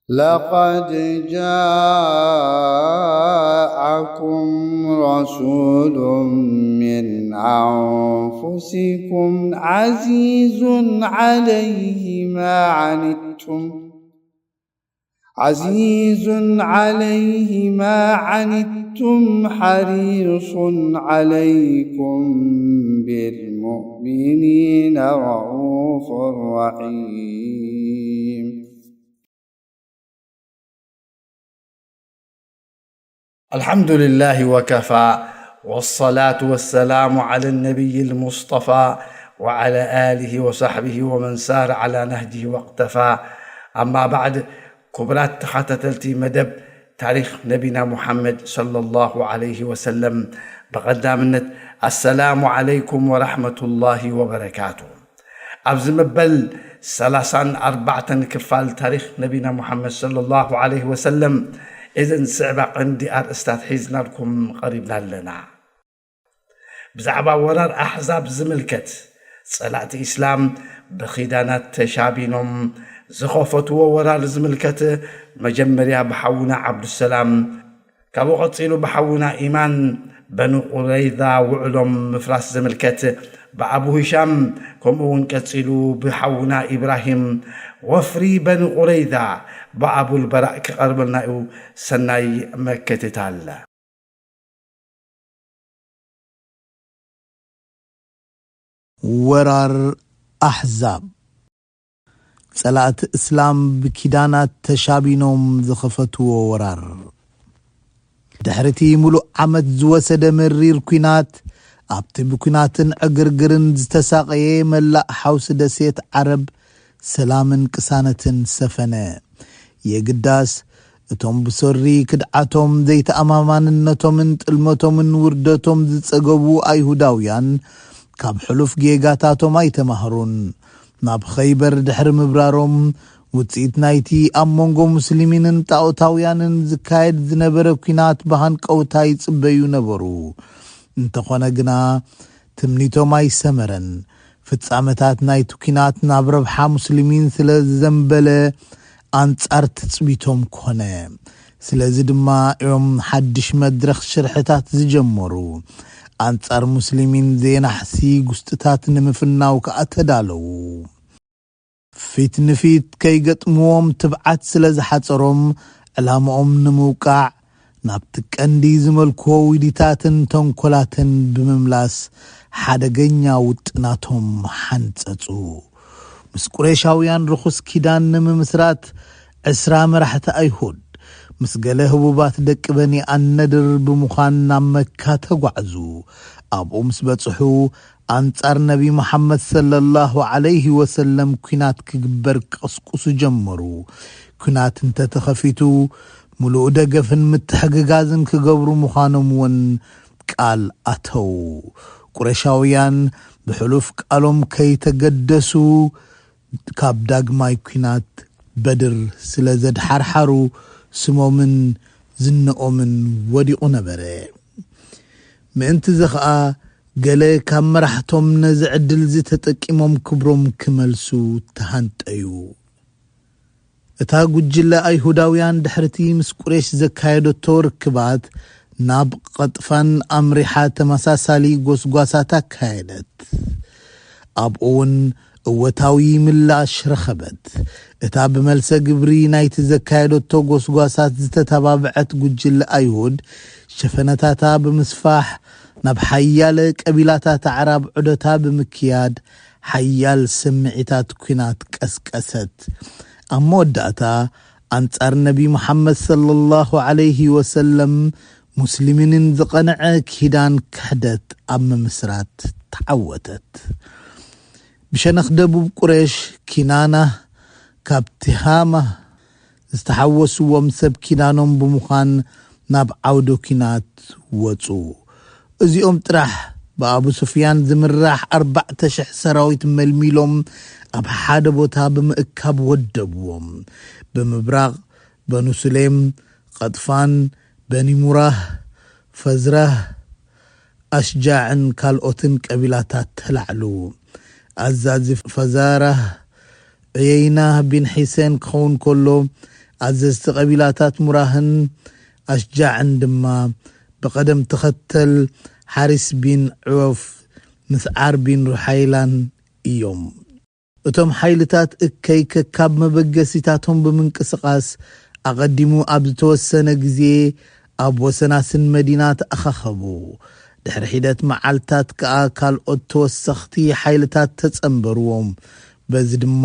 لقد جاءكم رسول من أنفسكم عزيز عليه ما عنتم، عزيز عليه ما عنتم، حريص عليكم بالمؤمنين رءوف رحيم. الحمد لله وكفى، والصلاة والسلام على النبي المصطفى وعلى آله وصحبه ومن سار على نهجه واقتفى. أما بعد، ክቡራት ተኸታተልቲ መደብ ታሪኽ ነቢና ሙሓመድ ሰለላሁ ዐለይሂ ወሰለም፣ ብቐዳምነት ኣሰላሙ ዐለይኩም ወራሕመቱላሂ ወበረካቱ። ኣብዚ መበል ሰላሳን ኣርባዕተን ክፋል ታሪኽ ነቢና ሙሓመድ ሰለላሁ ዐለይሂ ወሰለም፣ እዘን ዝስዕባ ቀንዲ ኣርእስታት ሒዝናልኩም ቀሪብና ኣለና። ብዛዕባ ወራር ኣሕዛብ ዝምልከት፣ ጸላእቲ ኢስላም ብኺዳናት ተሻቢኖም ዝኸፈትዎ ወራር ዝምልከት፣ መጀመርያ ብሓውና ዓብዱሰላም፣ ካብኡ ቀጺሉ ብሓውና ኢማን በኒ ቁረይዛ ውዕሎም ምፍራስ ዝምልከት ብኣቡ ሂሻም፣ ከምኡ እውን ቀጺሉ ብሓውና ኢብራሂም፣ ወፍሪ በኒ ቁረይዛ ብኣቡል በራእ ክቐርበልና እዩ። ሰናይ መከትታል። ወራር ኣሕዛብ። ጸላእቲ እስላም ብኪዳናት ተሻቢኖም ዝኸፈትዎ ወራር። ድሕሪቲ ምሉእ ዓመት ዝወሰደ መሪር ኲናት፣ ኣብቲ ብኲናትን ዕግርግርን ዝተሳቐየ መላእ ሓውሲ ደሴት ዓረብ ሰላምን ቅሳነትን ሰፈነ። የግዳስ፣ እቶም ብሶሪ ክድዓቶም፣ ዘይተኣማማንነቶምን ጥልመቶምን ውርደቶም ዝጸገቡ ኣይሁዳውያን፣ ካብ ሕሉፍ ጌጋታቶም ኣይተማህሩን። ናብ ኸይበር ድሕሪ ምብራሮም፣ ውጽኢት ናይቲ ኣብ መንጎ ሙስሊሚንን ጣኦታውያንን ዝካየድ ዝነበረ ኲናት ብሃንቀውታ ይጽበዩ ነበሩ። እንተኾነ ግና፣ ትምኒቶም ኣይሰመረን። ፍጻመታት ናይቲ ኲናት ናብ ረብሓ ሙስሊሚን ስለ ዝዘንበለ፣ ኣንጻር ትጽቢቶም ኮነ። ስለዚ ድማ እዮም ሓድሽ መድረኽ ሽርሕታት ዝጀመሩ። ኣንጻር ሙስሊሚን ዘየናሕሲ ጉስጥታት ንምፍናው ከኣ ተዳለዉ። ፊት ንፊት ከይገጥምዎም ትብዓት ስለ ዝሓጸሮም፣ ዕላምኦም ንምውቃዕ ናብቲ ቀንዲ ዝመልክዎ ውዲታትን ተንኮላትን ብምምላስ፣ ሓደገኛ ውጥናቶም ሓንጸጹ። ምስ ቁሬሻውያን ርኹስ ኪዳን ንምምስራት፣ ዕስራ መራሕቲ ኣይሁድ ምስ ገለ ህቡባት ደቂ በኒ ኣነድር ብምዃን ናብ መካ ተጓዕዙ። ኣብኡ ምስ በጽሑ፣ ኣንጻር ነቢ መሓመድ ሰለላሁ ዐለይሂ ወሰለም ኲናት ክግበር ክቕስቁሱ ጀመሩ። ኲናት እንተተኸፊቱ፣ ምሉእ ደገፍን ምትሕግጋዝን ክገብሩ ምዃኖም እውን ቃል ኣተዉ። ቁረሻውያን ብሕሉፍ ቃሎም ከይተገደሱ፣ ካብ ዳግማይ ኲናት በድር ስለ ዘድሓርሓሩ፣ ስሞምን ዝነኦምን ወዲቑ ነበረ። ምእንትዚ ኸኣ፣ ገለ ካብ መራሕቶም ነዚ ዕድልዚ ተጠቂሞም ክብሮም ክመልሱ ተሃንጠዩ። እታ ጉጅለ ኣይሁዳውያን ድሕርቲ ምስ ቁሬሽ ዘካየደቶ ርክባት፣ ናብ ቐጥፋን ኣምሪሓ ተመሳሳሊ ጎስጓሳት ኣካየደት። ኣብኡ እውን እወታዊ ምላሽ ረኸበት። እታ ብመልሰ ግብሪ ናይቲ ዘካየደቶ ጎስጓሳት ዝተተባብዐት ጉጅለ ኣይሁድ፣ ሸፈነታታ ብምስፋሕ፣ ናብ ሓያለ ቀቢላታት ኣዕራብ ዑደታ ብምክያድ፣ ሓያል ስምዒታት ኲናት ቀስቀሰት። ኣብ መወዳእታ፣ ኣንጻር ነቢ መሓመድ ሰለላሁ ዐለይሂ ወሰለም ሙስሊሚንን ዝቐንዐ ኪዳን ክሕደት ኣብ ምምስራት ተዓወተት። ብሸነኽ ደቡብ ቁሬሽ፣ ኪናና፣ ካብ ቲሃማ ዝተሓወስዎም ሰብ ኪዳኖም ብምዃን ናብ ዓውደ ኲናት ወጹ። እዚኦም ጥራሕ ብኣቡ ሱፍያን ዝምራሕ ኣርባዕተ ሽሕ ሰራዊት መልሚሎም ኣብ ሓደ ቦታ ብምእካብ ወደብዎም። ብምብራቕ በኑ ሱሌም፣ ቐጥፋን፣ በኒ ሙራህ፣ ፈዝራህ፣ ኣሽጃዕን ካልኦትን ቀቢላታት ተላዕሉ። ኣዛዚ ፈዛራህ ዑየይና ቢን ሒሴን ክኸውን ከሎ፣ ኣዘዝቲ ቀቢላታት ሙራህን ኣሽጃዕን ድማ ብቐደም ተኸተል ሓሪስ ቢን ዕወፍ፣ ምስዓር ቢን ሩሓይላን እዮም። እቶም ሓይልታት እከይ ከካብ መበገሲታቶም ብምንቅስቓስ፣ ኣቐዲሙ ኣብ ዝተወሰነ ግዜ ኣብ ወሰናስን መዲና ተኣኻኸቡ። ድሕሪ ሒደት መዓልታት ከኣ ካልኦት ተወሰኽቲ ሓይልታት ተጸንበርዎም። በዚ ድማ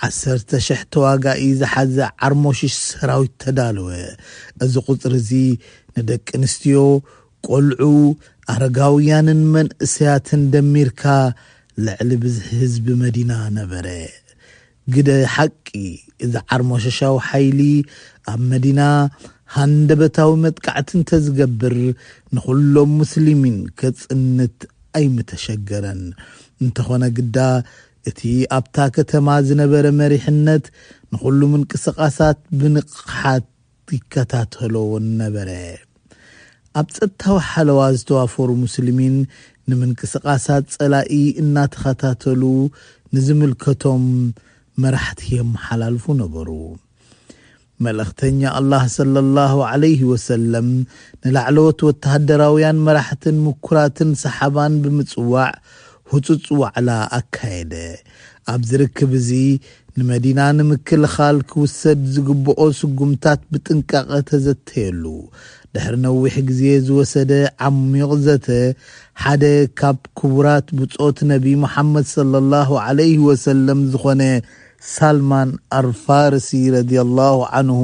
ዓሰርተ ሽሕ ተዋጋኢ ዝሓዘ ዓርሞሽሽ ሰራዊት ተዳለወ። እዚ ቁጽሪ እዚ ንደቂ ኣንስትዮ፣ ቆልዑ፣ ኣረጋውያንን መንእሰያትን ደሚርካ ልዕሊ ብዝሒ ህዝቢ መዲና ነበረ። ግደ ሓቂ፣ እዚ ዓርሞሸሻዊ ሓይሊ ኣብ መዲና ሃንደበታዊ መጥቃዕቲ እንተዝገብር፣ ንኹሎም ሙስሊሚን ከጽንት ኣይምተሸገረን። እንተኾነ ግዳ፣ እቲ ኣብታ ከተማ ዝነበረ መሪሕነት ንኹሉ ምንቅስቓሳት ብንቕሓት ይከታተሎ ነበረ። ኣብ ጸጥታዊ ሓለዋ ዝተዋፈሩ ሙስሊሚን ንምንቅስቓሳት ጸላኢ እናተኸታተሉ ንዝምልከቶም መራሕቲ የመሓላልፉ ነበሩ። መልእኽተኛ ኣላህ ሰለላሁ ዐለይሂ ወሰለም ንላዕለዎት ወተሃደራውያን መራሕትን ምኩራትን ሰሓባን ብምጽዋዕ ህጹጽ ዋዕላ ኣካየደ። ኣብዚ ርክብ እዚ ንመዲና ንምክልኻል ክውሰድ ዝግብኦ ስጉምታት ብጥንቃቐ ተዘተየሉ። ድሕሪ ነዊሕ ግዜ ዝወሰደ ዓሚቕ ዘተ፣ ሓደ ካብ ክቡራት ብጾት ነቢ ሙሓመድ ሰለላሁ ዐለይሂ ወሰለም ዝኾነ ሳልማን ኣልፋርሲ ረዲየላሁ ዐንሁ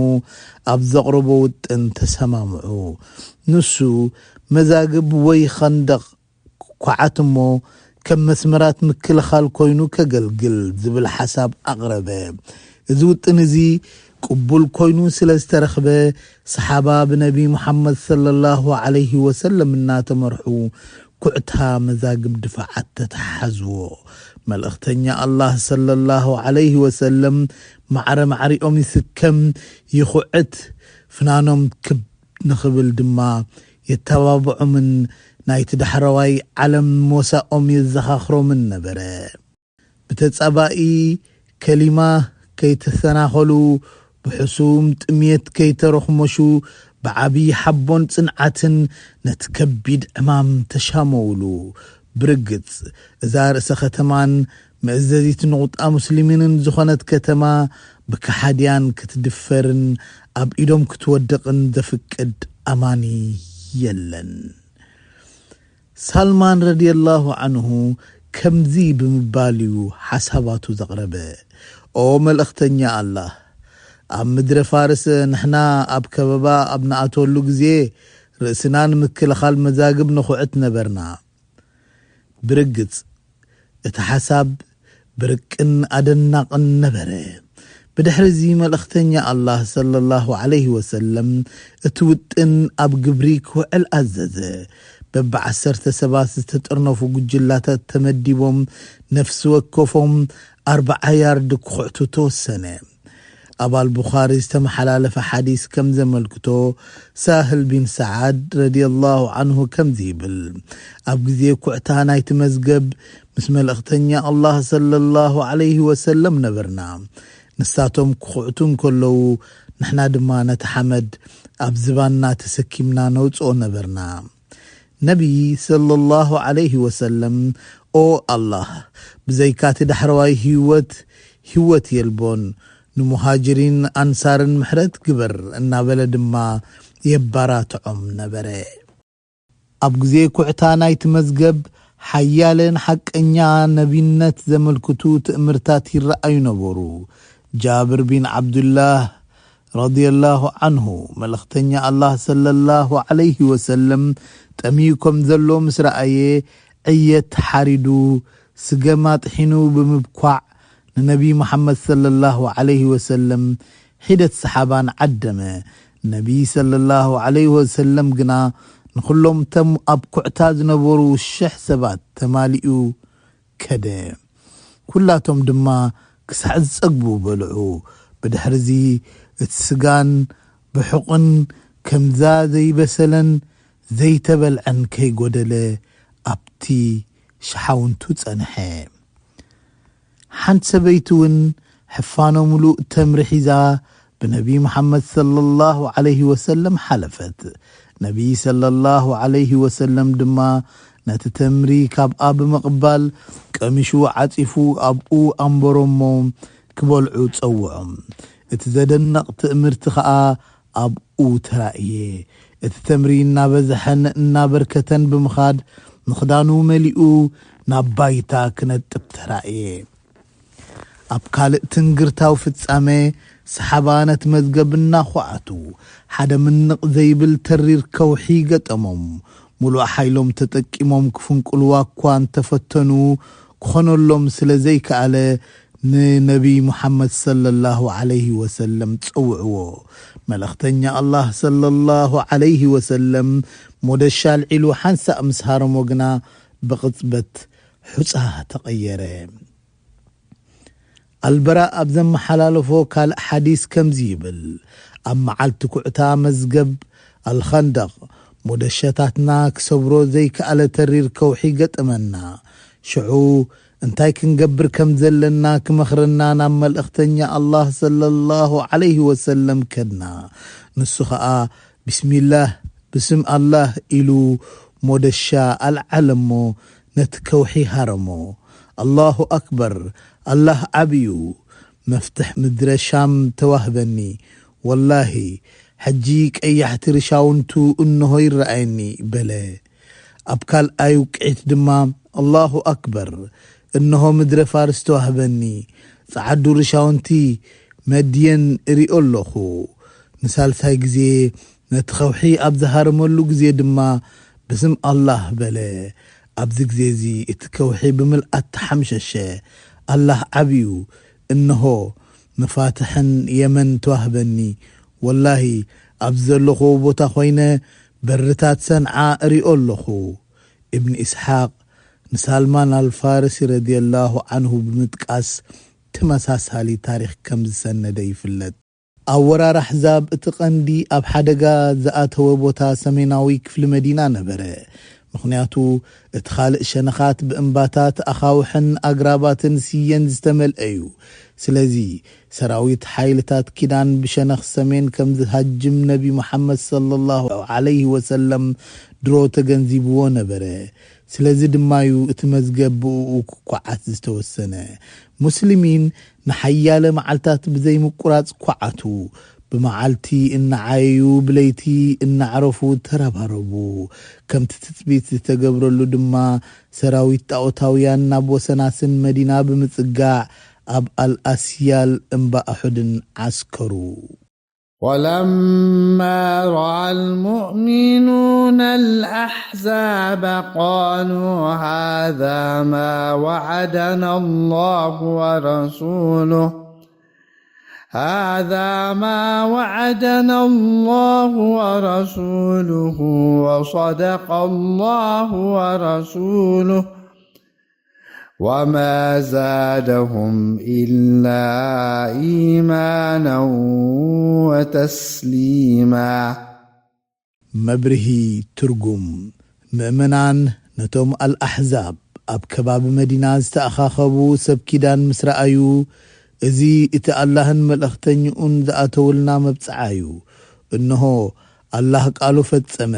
ኣብ ዘቕረቦ ውጥን ተሰማምዑ። ንሱ መዛግብ ወይ ኸንደቕ ኳዓት እሞ ከም መስመራት ምክልኻል ኮይኑ ከገልግል ዝብል ሓሳብ ኣቕረበ። እዚ ውጥን እዚ ቅቡል ኮይኑ ስለ ዝተረኽበ፣ ሰሓባ ብነቢ ሙሓመድ ሰለላሁ ዐለይሂ ወሰለም እናተመርሑ ኩዕታ መዛግብ ድፋዓት ተተሓዝዎ። መልእኽተኛ ኣላህ ሰለላሁ ዐለይሂ ወሰለም ማዕረ ማዕሪኦም ይስከም፣ ይኹዕት፣ ፍናኖም ክብ ንኽብል ድማ የተባብዖምን ናይቲ ዳሕረዋይ ዓለም ሞሳኦም የዘኻኽሮምን ነበረ። ብተጻባኢ ከሊማ ከይተሰናኸሉ፣ ብሕሱም ጥምየት ከይተረኽመሹ፣ ብዓቢ ሓቦን ጽንዓትን ነቲ ከቢድ ዕማም ተሻመውሉ። ብርግጽ፣ እዛ ርእሰ ከተማን መእዘዚት ንቑጣ ሙስሊሚንን ዝኾነት ከተማ ብከሓድያን ክትድፈርን ኣብ ኢዶም ክትወድቕን ዘፍቅድ ኣማኒ የለን። ሳልማን ረዲየላሁ ዐንሁ ከምዚ ብምባል እዩ ሓሳባቱ ዘቕረበ፣ ኦ መልእኽተኛ ኣላህ፣ ኣብ ምድረ ፋርስ ንሕና ኣብ ከበባ ኣብ ንኣተሉ ግዜ ርእስና ንምክልኻል መዛግብ ንኹዕት ነበርና። ብርግጽ፣ እቲ ሓሳብ ብርቅን ኣደናቕን ነበረ። ብድሕሪ እዚ መልእኽተኛ ኣላህ ሰለላሁ ዐለይሂ ወሰለም እቲ ውጥን ኣብ ግብሪ ክውዕል ኣዘዘ። በብዓሰርተ ሰባት ዝተጠርነፉ ጉጅላታት ተመዲቦም ነፍሲ ወከፎም ኣርብዓ ያርድ ክኹዕቱ ተወሰነ። ኣብ ኣልቡኻሪ ዝተመሓላለፈ ሓዲስ ከም ዘመልክቶ፣ ሳህል ቢን ሰዓድ ረዲየላሁ ዐንሁ ከምዚ ይብል፣ ኣብ ግዜ ኩዕታ ናይቲ መዝገብ ምስ መልእኽተኛ ኣላህ ሰለላሁ ዐለይሂ ወሰለም ነበርና። ንሳቶም ክኹዕቱ እንከለዉ፣ ንሕና ድማ ነቲ ሓመድ ኣብ ዝባንና ተሰኪምና ነውጽኦ ነበርና። ነቢይ ሰለላሁ ዐለይሂ ወሰለም፣ ኦ ኣላህ፣ ብዘይካቲ ዳሕረዋይ ህይወት፣ ህይወት የልቦን፣ ንሙሃጅሪን ኣንሳርን ምሕረት ግበር እናበለ ድማ የባራትዖም ነበረ። ኣብ ግዜ ኩዕታ ናይቲ መዝገብ፣ ሓያለ ንሓቀኛ ነቢነት ዘመልክቱ ትእምርታት ይረኣዩ ነበሩ። ጃብር ቢን ዓብዱላህ ረዲየላሁ ዐንሁ፣ መልእኽተኛ ኣላህ ሰለላሁ ዐለይሂ ወሰለም፣ ጠምዩ ከም ዘሎ ምስ ረኣየ፣ ዕየት ሓሪዱ፣ ስገም ኣጥሒኑ ብምብኳዕ፣ ንነቢ መሓመድ ሰለላሁ ዐለይሂ ወሰለም ሒደት ሰሓባን ዓደመ። ነቢ ሰለላሁ ዐለይሂ ወሰለም ግና ንኹሎም እቶም ኣብ ኩዕታ ዝነበሩ ሽሕ ሰባት ተማሊኡ ከደ። ኩላቶም ድማ ክሳዕ ዝጸግቡ በልዑ። ብድሕርዚ እቲ ስጋን ብሑቕን ከምዛ ዘይበሰለን ዘይተበልዐን ከይጎደለ ኣብቲ ሸሓውንቱ ጸንሐ። ሓንቲ ሰበይቲ እውን ሕፋኖ ምሉእ ተምሪ ሒዛ ብነቢ መሓመድ ሰለላሁ ዐለይሂ ወሰለም ሓለፈት። ነቢ ሰለላሁ ዐለይሂ ወሰለም ድማ ነቲ ተምሪ ካብኣ ብምቕባል፣ ቀሚሹ ዓጺፉ ኣብኡ ኣንበሮሞ ክበልዑ ጸውዖም። እቲ ዘደንቕ ትእምርቲ ኸኣ ኣብኡ ተራእየ። እቲ ተምሪ እናበዝሐን እናበርከተን ብምኻድ፣ ምኽዳኑ መሊኡ ናብ ባይታ ክነጥብ ተራእየ። ኣብ ካልእ ትንግርታዊ ፍጻመ፣ ሰሓባ ነቲ መዝገብ እናዃዓቱ፣ ሓደ ምንቕ ዘይብል ተሪር ከውሒ ገጠሞም። ሙሉእ ሓይሎም ተጠቂሞም ክፍንቅልዋ እኳ እንተፈተኑ፣ ክኾነሎም ስለ ዘይከኣለ፣ ንነቢ ሙሓመድ ሰለላሁ ዐለይሂ ወሰለም ጸውዕዎ። መልእኽተኛ ኣላህ ሰለላሁ ዐለይሂ ወሰለም ሞደሻ ኣልዒሉ ሓንሳእ ምስ ሃረሞ ግና፣ ብቕጽበት ሑጻ ተቐየረ። ኣልበራእ ኣብ ዘመሓላለፎ ካልእ ሓዲስ ከምዚ ይብል፣ ኣብ መዓልቲ ኩዕታ መዝገብ ኣልኸንደቕ፣ ሞደሸታትና ክሰብሮ ዘይከኣለ ተሪር ከውሒ ገጠመና። ሽዑ እንታይ ክንገብር ከም ዘለና ክመኽረና ናብ መልእኽተኛ ኣላህ ሰለላሁ ዐለይሂ ወሰለም ከድና። ንሱ ኸኣ፣ ቢስሚላህ፣ ብስም ኣላህ ኢሉ ሞደሻ ኣልዓለሞ፣ ነቲ ከውሒ ሃረሞ። ኣላሁ ኣክበር፣ ኣላህ ዓብዩ፣ መፍትሕ ምድረ ሻም ተዋህበኒ። ወላሂ፣ ሕጂ ቀያሕቲ ርሻውንቱ እንሆ ይረኣየኒ፣ በለ። ኣብ ካልኣይ ውቅዒት ድማ፣ ኣላሁ ኣክበር፣ እንሆ ምድረ ፋርስ ተዋህበኒ፣ ጸዓዱ ርሻውንቲ መድየን እሪኦ ኣለኹ። ንሳልሳይ ግዜ ነቲ ኸውሒ ኣብ ዝሃረመሉ ግዜ ድማ፣ ብስም ኣላህ በለ። ኣብዚ ግዜ እዚ እቲ ከውሒ ብምልኣት ተሓምሸሸ። ኣላህ ዓብዩ፣ እንሆ መፋትሕን የመን ተዋህበኒ። ወላሂ፣ ኣብዚ ዘለኹዎ ቦታ ኾይነ በርታት ሰንዓ እሪኦ ኣለኹ። እብን ኢስሓቅ ንሳልማን ኣልፋርሲ ረዲየላሁ ዐንሁ ብምጥቃስ ተመሳሳሊ ታሪኽ ከም ዝሰነደ ይፍለጥ። ኣብ ወራር ኣሕዛብ እቲ ቀንዲ ኣብ ሓደጋ ዝኣተወ ቦታ ሰሜናዊ ክፍሊ መዲና ነበረ። ምኽንያቱ፣ እቲ ካልእ ሸነኻት ብእምባታት፣ ኣኻውሕን ኣግራባትን ስየን ዝተመልአ እዩ። ስለዚ፣ ሰራዊት ሓይልታት ኪዳን ብሸነኽ ሰሜን ከም ዝሃጅም ነቢ መሓመድ ሰለላሁ ዐለይሂ ወሰለም ድሮ ተገንዚብዎ ነበረ። ስለዚ ድማዩ እቲ መዝገብ ብእኡ ክኳዓት ዝተወሰነ። ሙስሊሚን ንሓያለ መዓልታት ብዘይምቁራጽ ኳዓቱ። ብመዓልቲ እናዓየዩ ብለይቲ እናዕረፉ ተረባረቡ። ከምቲ ትጽቢት ዝተገብረሉ ድማ ሰራዊት ጣኦታውያን ናብ ወሰናስን መዲና ብምጽጋዕ ኣብ ኣልኣስያል እምባ ኣሑድን ዓስከሩ። ولما رأى المؤمنون الأحزاب قالوا هذا ما وعدنا الله ورسوله هذا ما وعدنا الله ورسوله وصدق الله ورسوله وما زادهم إلا إيمانا وتسليما. መብርሂ ትርጉም። ምእመናን ነቶም ኣልኣሕዛብ ኣብ ከባቢ መዲና ዝተኣኻኸቡ ሰብ ኪዳን ምስ ረኣዩ፣ እዚ እቲ ኣላህን መልእኽተኛኡን ዝኣተውልና መብጽዓ እዩ። እንሆ ኣላህ ቃሉ ፈጸመ።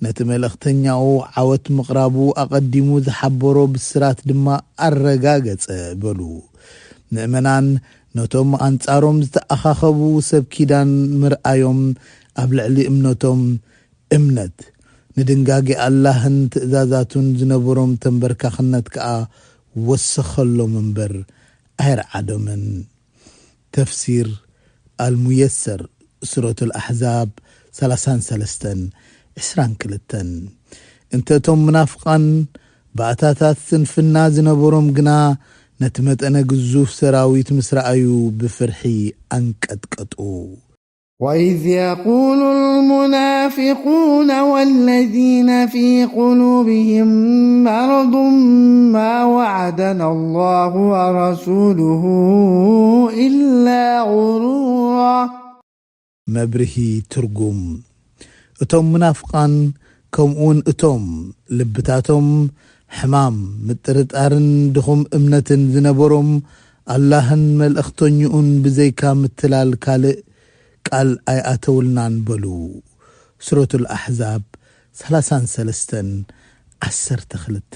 ነቲ መልእኽተኛኡ ዓወት ምቕራቡ ኣቐዲሙ ዝሓበሮ ብስራት ድማ ኣረጋገጸ በሉ። ምእመናን ነቶም ኣንጻሮም ዝተኣኻኸቡ ሰብ ኪዳን ምርኣዮም ኣብ ልዕሊ እምነቶም እምነት፣ ንድንጋጌ ኣላህን ትእዛዛቱን ዝነበሮም ተንበርካኽነት ከኣ ወሰኸሎም እምበር ኣይረዓዶምን። ተፍሲር ኣልሙየሰር፣ ሱረቱል ኣሕዛብ፣ ሰላሳን ሰለስተን፣ ዕስራን ክልተን። እንተ እቶም ምናፍቓን ባእታታት ስንፍና ዝነበሮም ግና፣ ነቲ መጠነ ግዙፍ ሰራዊት ምስ ረኣዩ ብፍርሒ ኣንቀጥቀጡ። وإذ يقول المنافقون والذين في قلوبهم مرض ما وعدنا الله ورسوله إلا غرورا. መብርሂ ትርጉም። እቶም ምናፍቓን ከምኡውን እቶም ልብታቶም ሕማም ምጥርጣርን ድኹም እምነትን ዝነበሮም ኣላህን መልእኽተኛኡን ብዘይካ ምትላል ካልእ ቃል ኣይኣተውልናን በሉ። ሱረቱል ኣሕዛብ ሰላሳን ሰለስተን፣ ዓሰርተ ክልተ።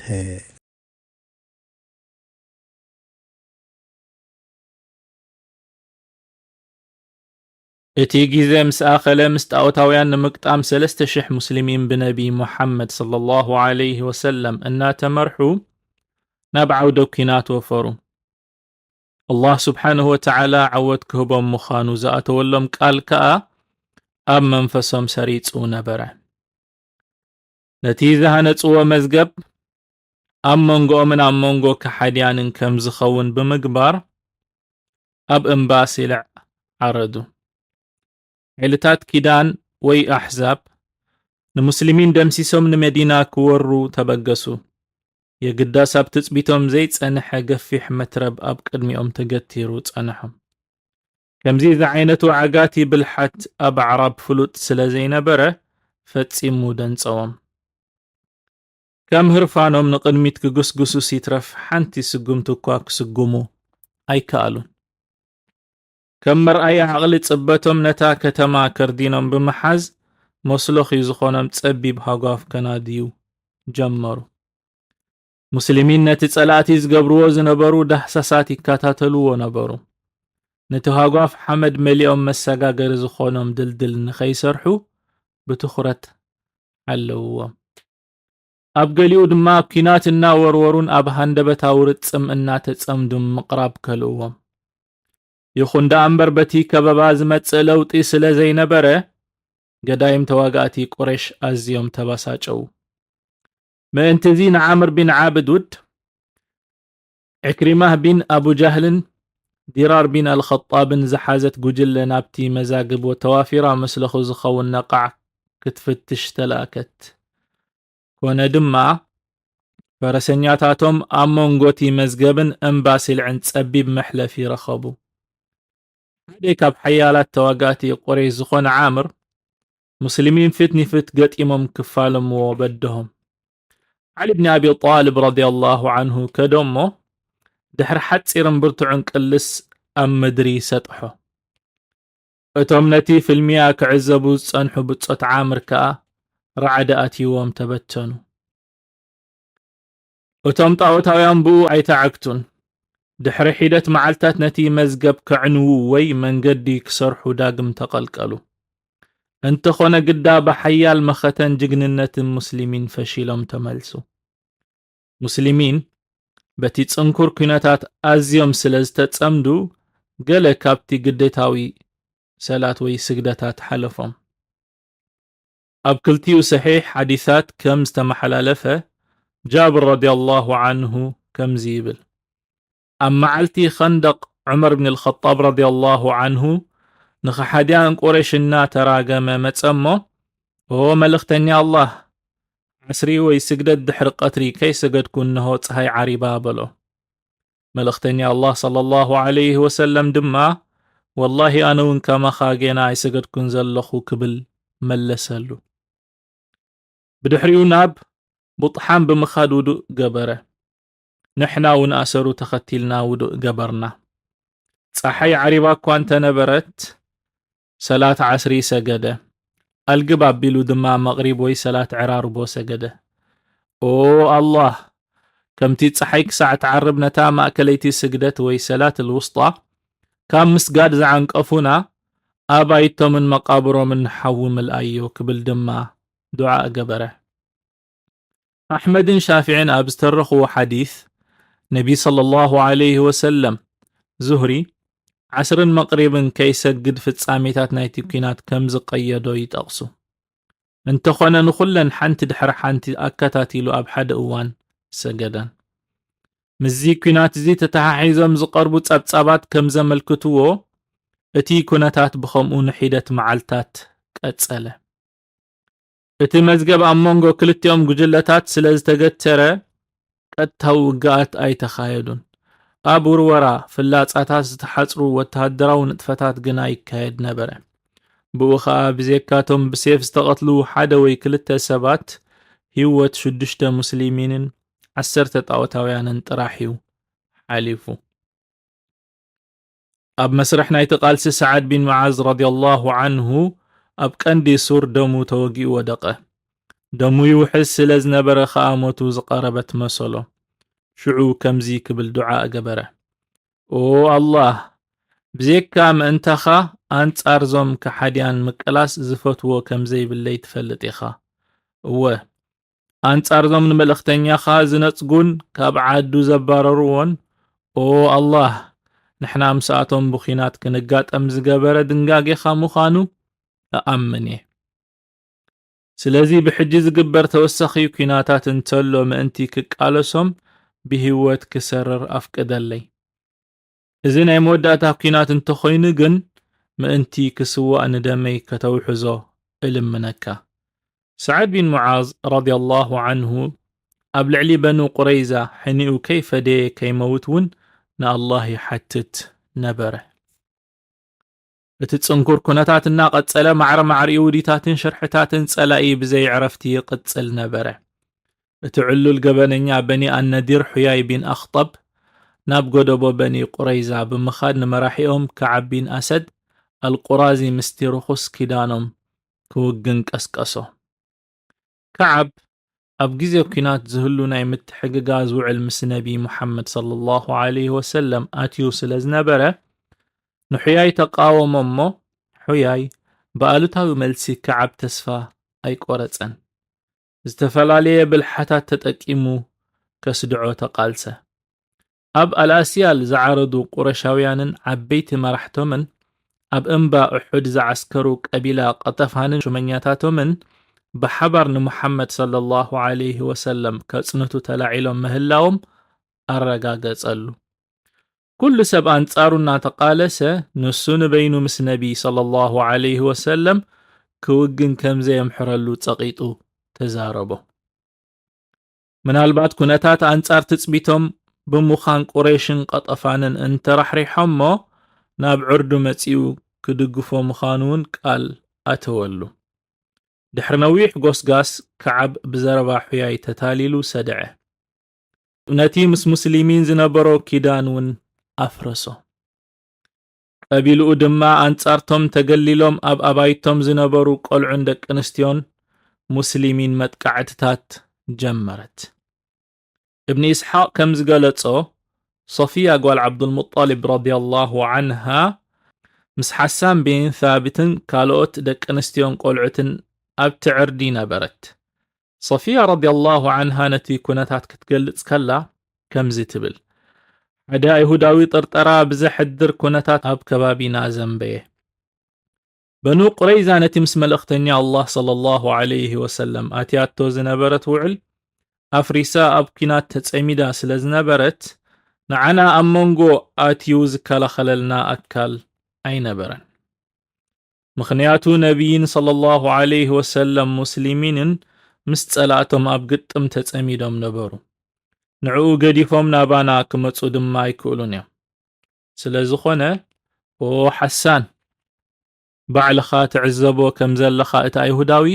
እቲ ግዜ ምስ ኣኸለ፣ ምስ ጣኦታውያን ንምግጣም ሰለስተ ሽሕ ሙስሊሚን ብነቢ ሙሓመድ ሰለላሁ ዐለይሂ ወሰለም እናተመርሑ ናብ ዓውደ ኲናት ወፈሩ። ኣላህ ስብሓንሁ ወተዓላ ዓወት ክህቦም ምዃኑ ዝኣተወሎም ቃል ከኣ ኣብ መንፈሶም ሰሪጹ ነበረ። ነቲ ዝሃነጽዎ መዝገብ ኣብ መንጎኦምን ኣብ መንጎ ከሓድያንን ከም ዝኸውን ብምግባር፣ ኣብ እምባ ሲልዕ ዓረዱ። ሓይልታት ኪዳን ወይ ኣሕዛብ ንሙስሊሚን ደምሲሶም ንመዲና ክወሩ ተበገሱ። የግዳስ ኣብ ትጽቢቶም ዘይጸንሐ ገፊሕ መትረብ ኣብ ቅድሚኦም ተገቲሩ ጸንሖም። ከምዚ ዝዓይነቱ ዓጋቲ ብልሓት ኣብ ኣዕራብ ፍሉጥ ስለ ዘይነበረ፣ ፈጺሙ ደንጸዎም። ከም ህርፋኖም ንቕድሚት ክግስግሱስ ይትረፍ ሓንቲ ስጉምቲ እኳ ክስጉሙ ኣይከኣሉን። ከም መርኣያ ዓቕሊ ጽበቶም ነታ ከተማ ከርዲኖም ብምሓዝ፣ መስሎኺ ዝኾኖም ጸቢብ ሃጓፍ ከናድዩ ጀመሩ። ሙስሊሚን ነቲ ጸላእቲ ዝገብርዎ ዝነበሩ ዳህሳሳት ይከታተልዎ ነበሩ። ነቲ ሃጓፍ ሓመድ መሊኦም መሰጋገሪ ዝኾኖም ድልድል ንኸይሰርሑ ብትኹረት ኣለውዎም። ኣብ ገሊኡ ድማ ኲናት እናወርወሩን ኣብ ሃንደበታዊ ርጽም እናተጸምዱን ምቕራብ ከልእዎም። ይኹን ደኣ እምበር በቲ ከበባ ዝመጽእ ለውጢ ስለ ዘይነበረ፣ ገዳይም ተዋጋእቲ ቁሬሽ ኣዝዮም ተባሳጨው። ምእንትዚ ንዓምር ቢን ዓብድ ውድ፣ ዕክሪማህ ቢን ኣቡ ጃህልን ዲራር ቢን ኣልኸጣብን ዝሓዘት ጉጅለ ናብቲ መዛግብ ወተዋፊራ መስለኹ ዝኸውን ነቓዕ ክትፍትሽ ተላእከት። ኮነ ድማ፣ ፈረሰኛታቶም ኣብ መንጎቲ መዝገብን እምባ ሲልዕን ጸቢብ መሕለፊ ረኸቡ። ሓደ ካብ ሓያላት ተዋጋእቲ ቁረይሽ ዝኾነ ዓምር፣ ሙስሊሚን ፊት ንፊት ገጢሞም ክፋለምዎ በደሆም። ዓሊ ብን ኣቢ ጣልብ ረዲየላሁ ዓንሁ ከደሞ፣ ድሕሪ ሓጺርን ብርቱዕን ቅልስ ኣብ ምድሪ ሰጥሖ። እቶም ነቲ ፍልሚያ ክዕዘቡ ዝጸንሑ ብጾት ዓምር ከኣ ራዕዲ ኣትይዎም ተበተኑ። እቶም ጣኦታውያን ብኡ ኣይተዓግቱን። ድሕሪ ሒደት መዓልታት ነቲ መዝገብ ከዕንዉ ወይ መንገዲ ክሰርሑ ዳግም ተቐልቀሉ። እንተኾነ ግዳ ብሓያል መኸተን ጅግንነትን ሙስሊሚን ፈሺሎም ተመልሱ። ሙስሊሚን በቲ ጽንኩር ኲነታት ኣዝዮም ስለ ዝተጸምዱ፣ ገለ ካብቲ ግዴታዊ ሰላት ወይ ስግደታት ሓለፎም። ኣብ ክልቲኡ ሰሒሕ ሓዲሳት ከም ዝተመሓላለፈ፣ ጃብር ረዲየላሁ ዓንሁ ከምዚ ይብል፣ ኣብ መዓልቲ ኸንደቕ ዑመር ብን ልኸጣብ ረዲየላሁ ዓንሁ ንኸሓድያን ቁረይሽ እናተራገመ መጸ እሞ፣ "ኦ መልእኽተኛ ኣላህ፣ ዓስሪ ወይ ስግደት ድሕሪ ቀትሪ ከይሰገድኩ እነሆ ጸሃይ ዓሪባ" በሎ። መልእኽተኛ ኣላህ ሰለላሁ ዐለይሂ ወሰለም ድማ፣ "ወላሂ ኣነ እውን ከማኻ ጌና ኣይሰገድኩን ዘለኹ" ክብል መለሰሉ። ብድሕሪኡ ናብ ቡጥሓን ብምኻድ ውዱእ ገበረ። ንሕና እውን ኣሰሩ ተኸቲልና ውዱእ ገበርና። ጸሓይ ዓሪባ እኳ እንተነበረት፣ ሰላት ዓስሪ ሰገደ። ኣልግብ ኣቢሉ ድማ መቕሪብ ወይ ሰላት ዕራርቦ ሰገደ። ኦ ኣላህ፣ ከምቲ ጸሓይ ክሳዕ ትዓርብ ነታ ማእከለይቲ ስግደት ወይ ሰላት ልውስጣ ካብ ምስጋድ ዝዓንቀፉና፣ ኣባይቶምን መቓብሮምን ሓዊ ምልኣዮ ክብል ድማ ዱዓ ገበረ። ኣሕመድን ሻፊዕን ኣብ ዝተረኽዎ ሓዲስ፣ ነቢ ሰለላሁ ዐለይሂ ወሰለም ዙህሪ፣ ዓስርን መቕሪብን ከይሰግድ ፍጻሜታት ናይቲ ኲናት ከም ዝቐየዶ ይጠቕሱ። እንተኾነ ንኹለን ሓንቲ ድሕሪ ሓንቲ ኣከታቲሉ ኣብ ሓደ እዋን ሰገደን። ምስዚ ኲናት እዚ ተተሓሒዞም ዝቐርቡ ጸብጻባት ከም ዘመልክትዎ፣ እቲ ኩነታት ብኸምኡ ንሒደት መዓልታት ቀጸለ። እቲ መዝገብ ኣብ መንጎ ክልቲኦም ጉጅለታት ስለ ዝተገተረ፣ ቀጥታዊ ውግኣት ኣይተኻየዱን። ኣብ ውርወራ ፍላጻታት ዝተሓጽሩ ወተሃደራዊ ንጥፈታት ግና ይካየድ ነበረ። ብኡ ኸኣ ብዘይካቶም ብሴፍ ዝተቐትሉ ሓደ ወይ ክልተ ሰባት፣ ህይወት ሽዱሽተ ሙስሊሚንን ዓሰርተ ጣኦታውያንን ጥራሕ እዩ ሓሊፉ። ኣብ መስርሕ ናይቲ ቃልሲ ሰዓድ ቢን ሙዓዝ ረዲየላሁ ዐንሁ ኣብ ቀንዲ ሱር ደሙ ተወጊኡ ወደቐ። ደሙ ይውሕዝ ስለ ዝነበረ ኸኣ ሞቱ ዝቐረበት መሰሎ። ሽዑ ከምዚ ክብል ዱዓ ገበረ። ኦ ኣላህ፣ ብዘይካ ምእንታኻ ኣንጻር ዞም ከሓድያን ምቅላስ ዝፈትዎ ከም ዘይብለይ ትፈልጥ ኢኻ። እወ፣ ኣንጻር ዞም ንመልእኽተኛኻ ዝነጽጉን ካብ ዓዱ ዘባረርዎን፣ ኦ ኣላህ፣ ንሕና ምስኣቶም ብኲናት ክንጋጠም ዝገበረ ድንጋጌኻ ምዃኑ እኣምን እየ። ስለዚ ብሕጂ ዝግበር ተወሳኺ ኲናታት እንተሎ ምእንቲ ክቃለሶም ብህይወት ክሰርር ኣፍቅደለይ። እዚ ናይ መወዳእታ ኲናት እንተኾይኑ ግን ምእንቲ ክስዋእ ንደመይ ከተውሕዞ እልምነካ። ሰዓድ ቢን ሙዓዝ ረዲየላሁ ዐንሁ ኣብ ልዕሊ በኑ ቁረይዛ ሕኒኡ ከይፈደየ ከይመውት እውን ንኣላህ ይሓትት ነበረ። እቲ ጽንኩር ኩነታት እናቐጸለ ማዕረ ማዕሪኡ ውዲታትን ሽርሕታትን ጸላኢ ብዘይ ዕረፍቲ ይቕጽል ነበረ። እቲ ዕሉል ገበነኛ በኒ ኣነዲር ሑያይ ቢን ኣኽጠብ ናብ ጎደቦ በኒ ቁረይዛ ብምኻድ ንመራሒኦም ከዓብ ቢን ኣሰድ ኣልቁራዚ ምስቲ ርኹስ ኪዳኖም ክውግን ቀስቀሶ። ከዓብ ኣብ ግዜ ኲናት ዝህሉ ናይ ምትሕግጋዝ ውዕል ምስ ነቢ ሙሓመድ ሰለላሁ ዐለይሂ ወሰለም ኣትዩ ስለ ዝነበረ፣ ንሑያይ ተቃወሞ እሞ፣ ሑያይ ብኣሉታዊ መልሲ ከዓብ ተስፋ ኣይቆረጸን። ዝተፈላለየ ብልሓታት ተጠቂሙ ከስድዖ ተቃልሰ። ኣብ ኣልኣስያል ዝዓረዱ ቁረሻውያንን ዓበይቲ መራሕቶምን፣ ኣብ እምባ ኡሑድ ዝዓስከሩ ቀቢላ ቀጠፋንን ሹመኛታቶምን ብሓባር ንሙሓመድ ሰለላሁ ዐለይሂ ወሰለም ከጽንቱ ተላዒሎም ምህላዎም ኣረጋገጸሉ። ኩሉ ሰብ ኣንጻሩ እናተቃለሰ፣ ንሱ ንበይኑ ምስ ነቢ ሰለላሁ ዐለይሂ ወሰለም ክውግን ከም ዘየምሕረሉ ጸቂጡ ተዛረቦ። ምናልባት ኩነታት ኣንጻር ትጽቢቶም ብምዃን ቁረይሽን ቀጠፋንን እንተራሕሪሖሞ፣ ናብ ዕርዱ መጺኡ ክድግፎ ምዃኑ እውን ቃል ኣተወሉ። ድሕሪ ነዊሕ ጎስጋስ፣ ከዓብ ብዘረባ ሑያይ ተታሊሉ ሰድዐ። ነቲ ምስ ሙስሊሚን ዝነበሮ ኪዳን እውን ኣፍረሶ። ቀቢልኡ ድማ ኣንጻርቶም ተገሊሎም ኣብ ኣባይቶም ዝነበሩ ቆልዑን ደቂ ኣንስትዮን ሙስሊሚን መጥቃዕትታት ጀመረት። እብኒ ኢስሓቅ ከም ዝገለጾ፣ ሶፊያ ጓል ዓብዱልሙጠሊብ ረዲየላሁ ዐንሃ ምስ ሓሳን ቢን ሳቢትን ካልኦት ደቂ ኣንስትዮን ቆልዑትን ኣብቲ ዕርዲ ነበረት። ሶፊያ ረዲየላሁ ዐንሃ ነቲ ኩነታት ክትገልጽ ከላ ከምዚ ትብል፣ ሓደ ኣይሁዳዊ ጥርጠራ ብዘሕድር ኩነታት ኣብ ከባቢና ዘንበየ። በኑ ቁረይዛ ነቲ ምስ መልእኽተኛ ኣላህ ሰለላሁ ዐለይሂ ወሰለም ኣትያቶ ዝነበረት ውዕል ኣፍሪሳ ኣብ ኲናት ተጸሚዳ ስለ ዝነበረት፣ ንዓና ኣብ መንጎ ኣትዩ ዝከላኸለልና ኣካል ኣይነበረን። ምኽንያቱ ነቢይን ሰለላሁ ዐለይሂ ወሰለም ሙስሊሚንን ምስ ጸላእቶም ኣብ ግጥም ተጸሚዶም ነበሩ። ንዕኡ ገዲፎም ናባና ክመጹ ድማ ኣይክእሉን እዮም። ስለ ዝኾነ፣ ኦ ሓሳን፣ ባዕልኻ ትዕዘቦ ከም ዘለኻ እቲ ኣይሁዳዊ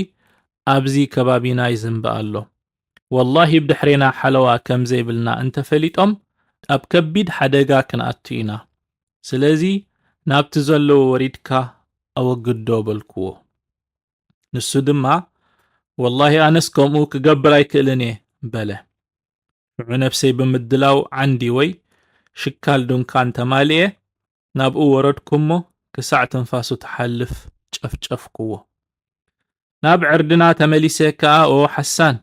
ኣብዚ ከባቢና ይዝንቢ ኣሎ። ወላሂ ብድሕሬና ሓለዋ ከም ዘይብልና እንተፈሊጦም ኣብ ከቢድ ሓደጋ ክንኣቱ ኢና። ስለዚ ናብቲ ዘለዎ ወሪድካ ኣወግዶ በልክዎ። ንሱ ድማ ወላሂ ኣነስ ከምኡ ክገብር ኣይክእልን እየ በለ። ሽዑ ነብሰይ ብምድላው ዓንዲ ወይ ሽካል ዱንካን ተማልኤ ናብኡ ወረድኩ እሞ ክሳዕ ትንፋሱ ትሓልፍ ጨፍጨፍክዎ። ናብ ዕርድና ተመሊሰ ከኣ ኦ ሓሳን፣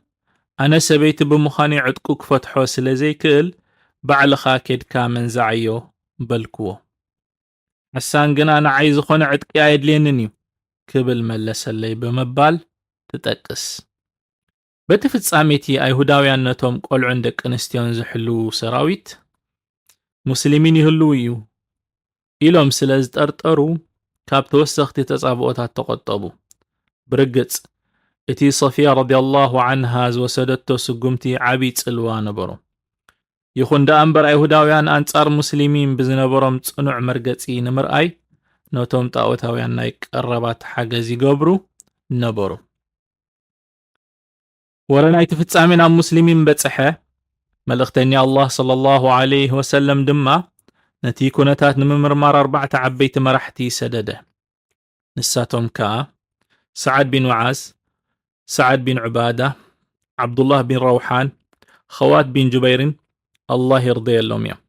ኣነ ሰበይቲ ብምዃነይ ዕጥቁ ክፈትሖ ስለ ዘይክእል ባዕልኻ ኬድካ መንዝዓዮ በልክዎ። ሓሳን ግና ንዓይ ዝኾነ ዕጥቂ ኣየድልየንን እዩ ክብል መለሰለይ ብምባል ትጠቅስ። በቲ ፍጻሜ እቲ ኣይሁዳውያን ነቶም ቆልዑን ደቂ ኣንስትዮን ዝሕልዉ ሰራዊት ሙስሊሚን ይህልዉ እዩ ኢሎም ስለ ዝጠርጠሩ ካብ ተወሰኽቲ ተጻብኦታት ተቖጠቡ። ብርግጽ እቲ ሶፊያ ረዲየላሁ ዐንሃ ዝወሰደቶ ስጉምቲ ዓቢ ጽልዋ ነበሮ። ይኹን ደኣ እምበር ኣይሁዳውያን ኣንጻር ሙስሊሚን ብዝነበሮም ጽኑዕ መርገጺ ንምርኣይ ነቶም ጣኦታውያን ናይ ቀረባት ሓገዝ ይገብሩ ነበሩ። ወረ ናይቲ ፍጻሜ ናብ ሙስሊሚን በጽሐ። መልእኽተኛ ኣላህ ሰለላሁ ዐለይሂ ወሰለም ድማ ነቲ ኩነታት ንምምርማር ኣርባዕተ ዓበይቲ መራሕቲ ሰደደ። ንሳቶም ከኣ ሰዓድ ቢን ሙዓዝ፣ ሰዓድ ቢን ዑባዳ፣ ዓብዱላህ ቢን ረውሓን፣ ኸዋት ቢን ጁበይርን ኣላህ ይርደየሎም እዮም።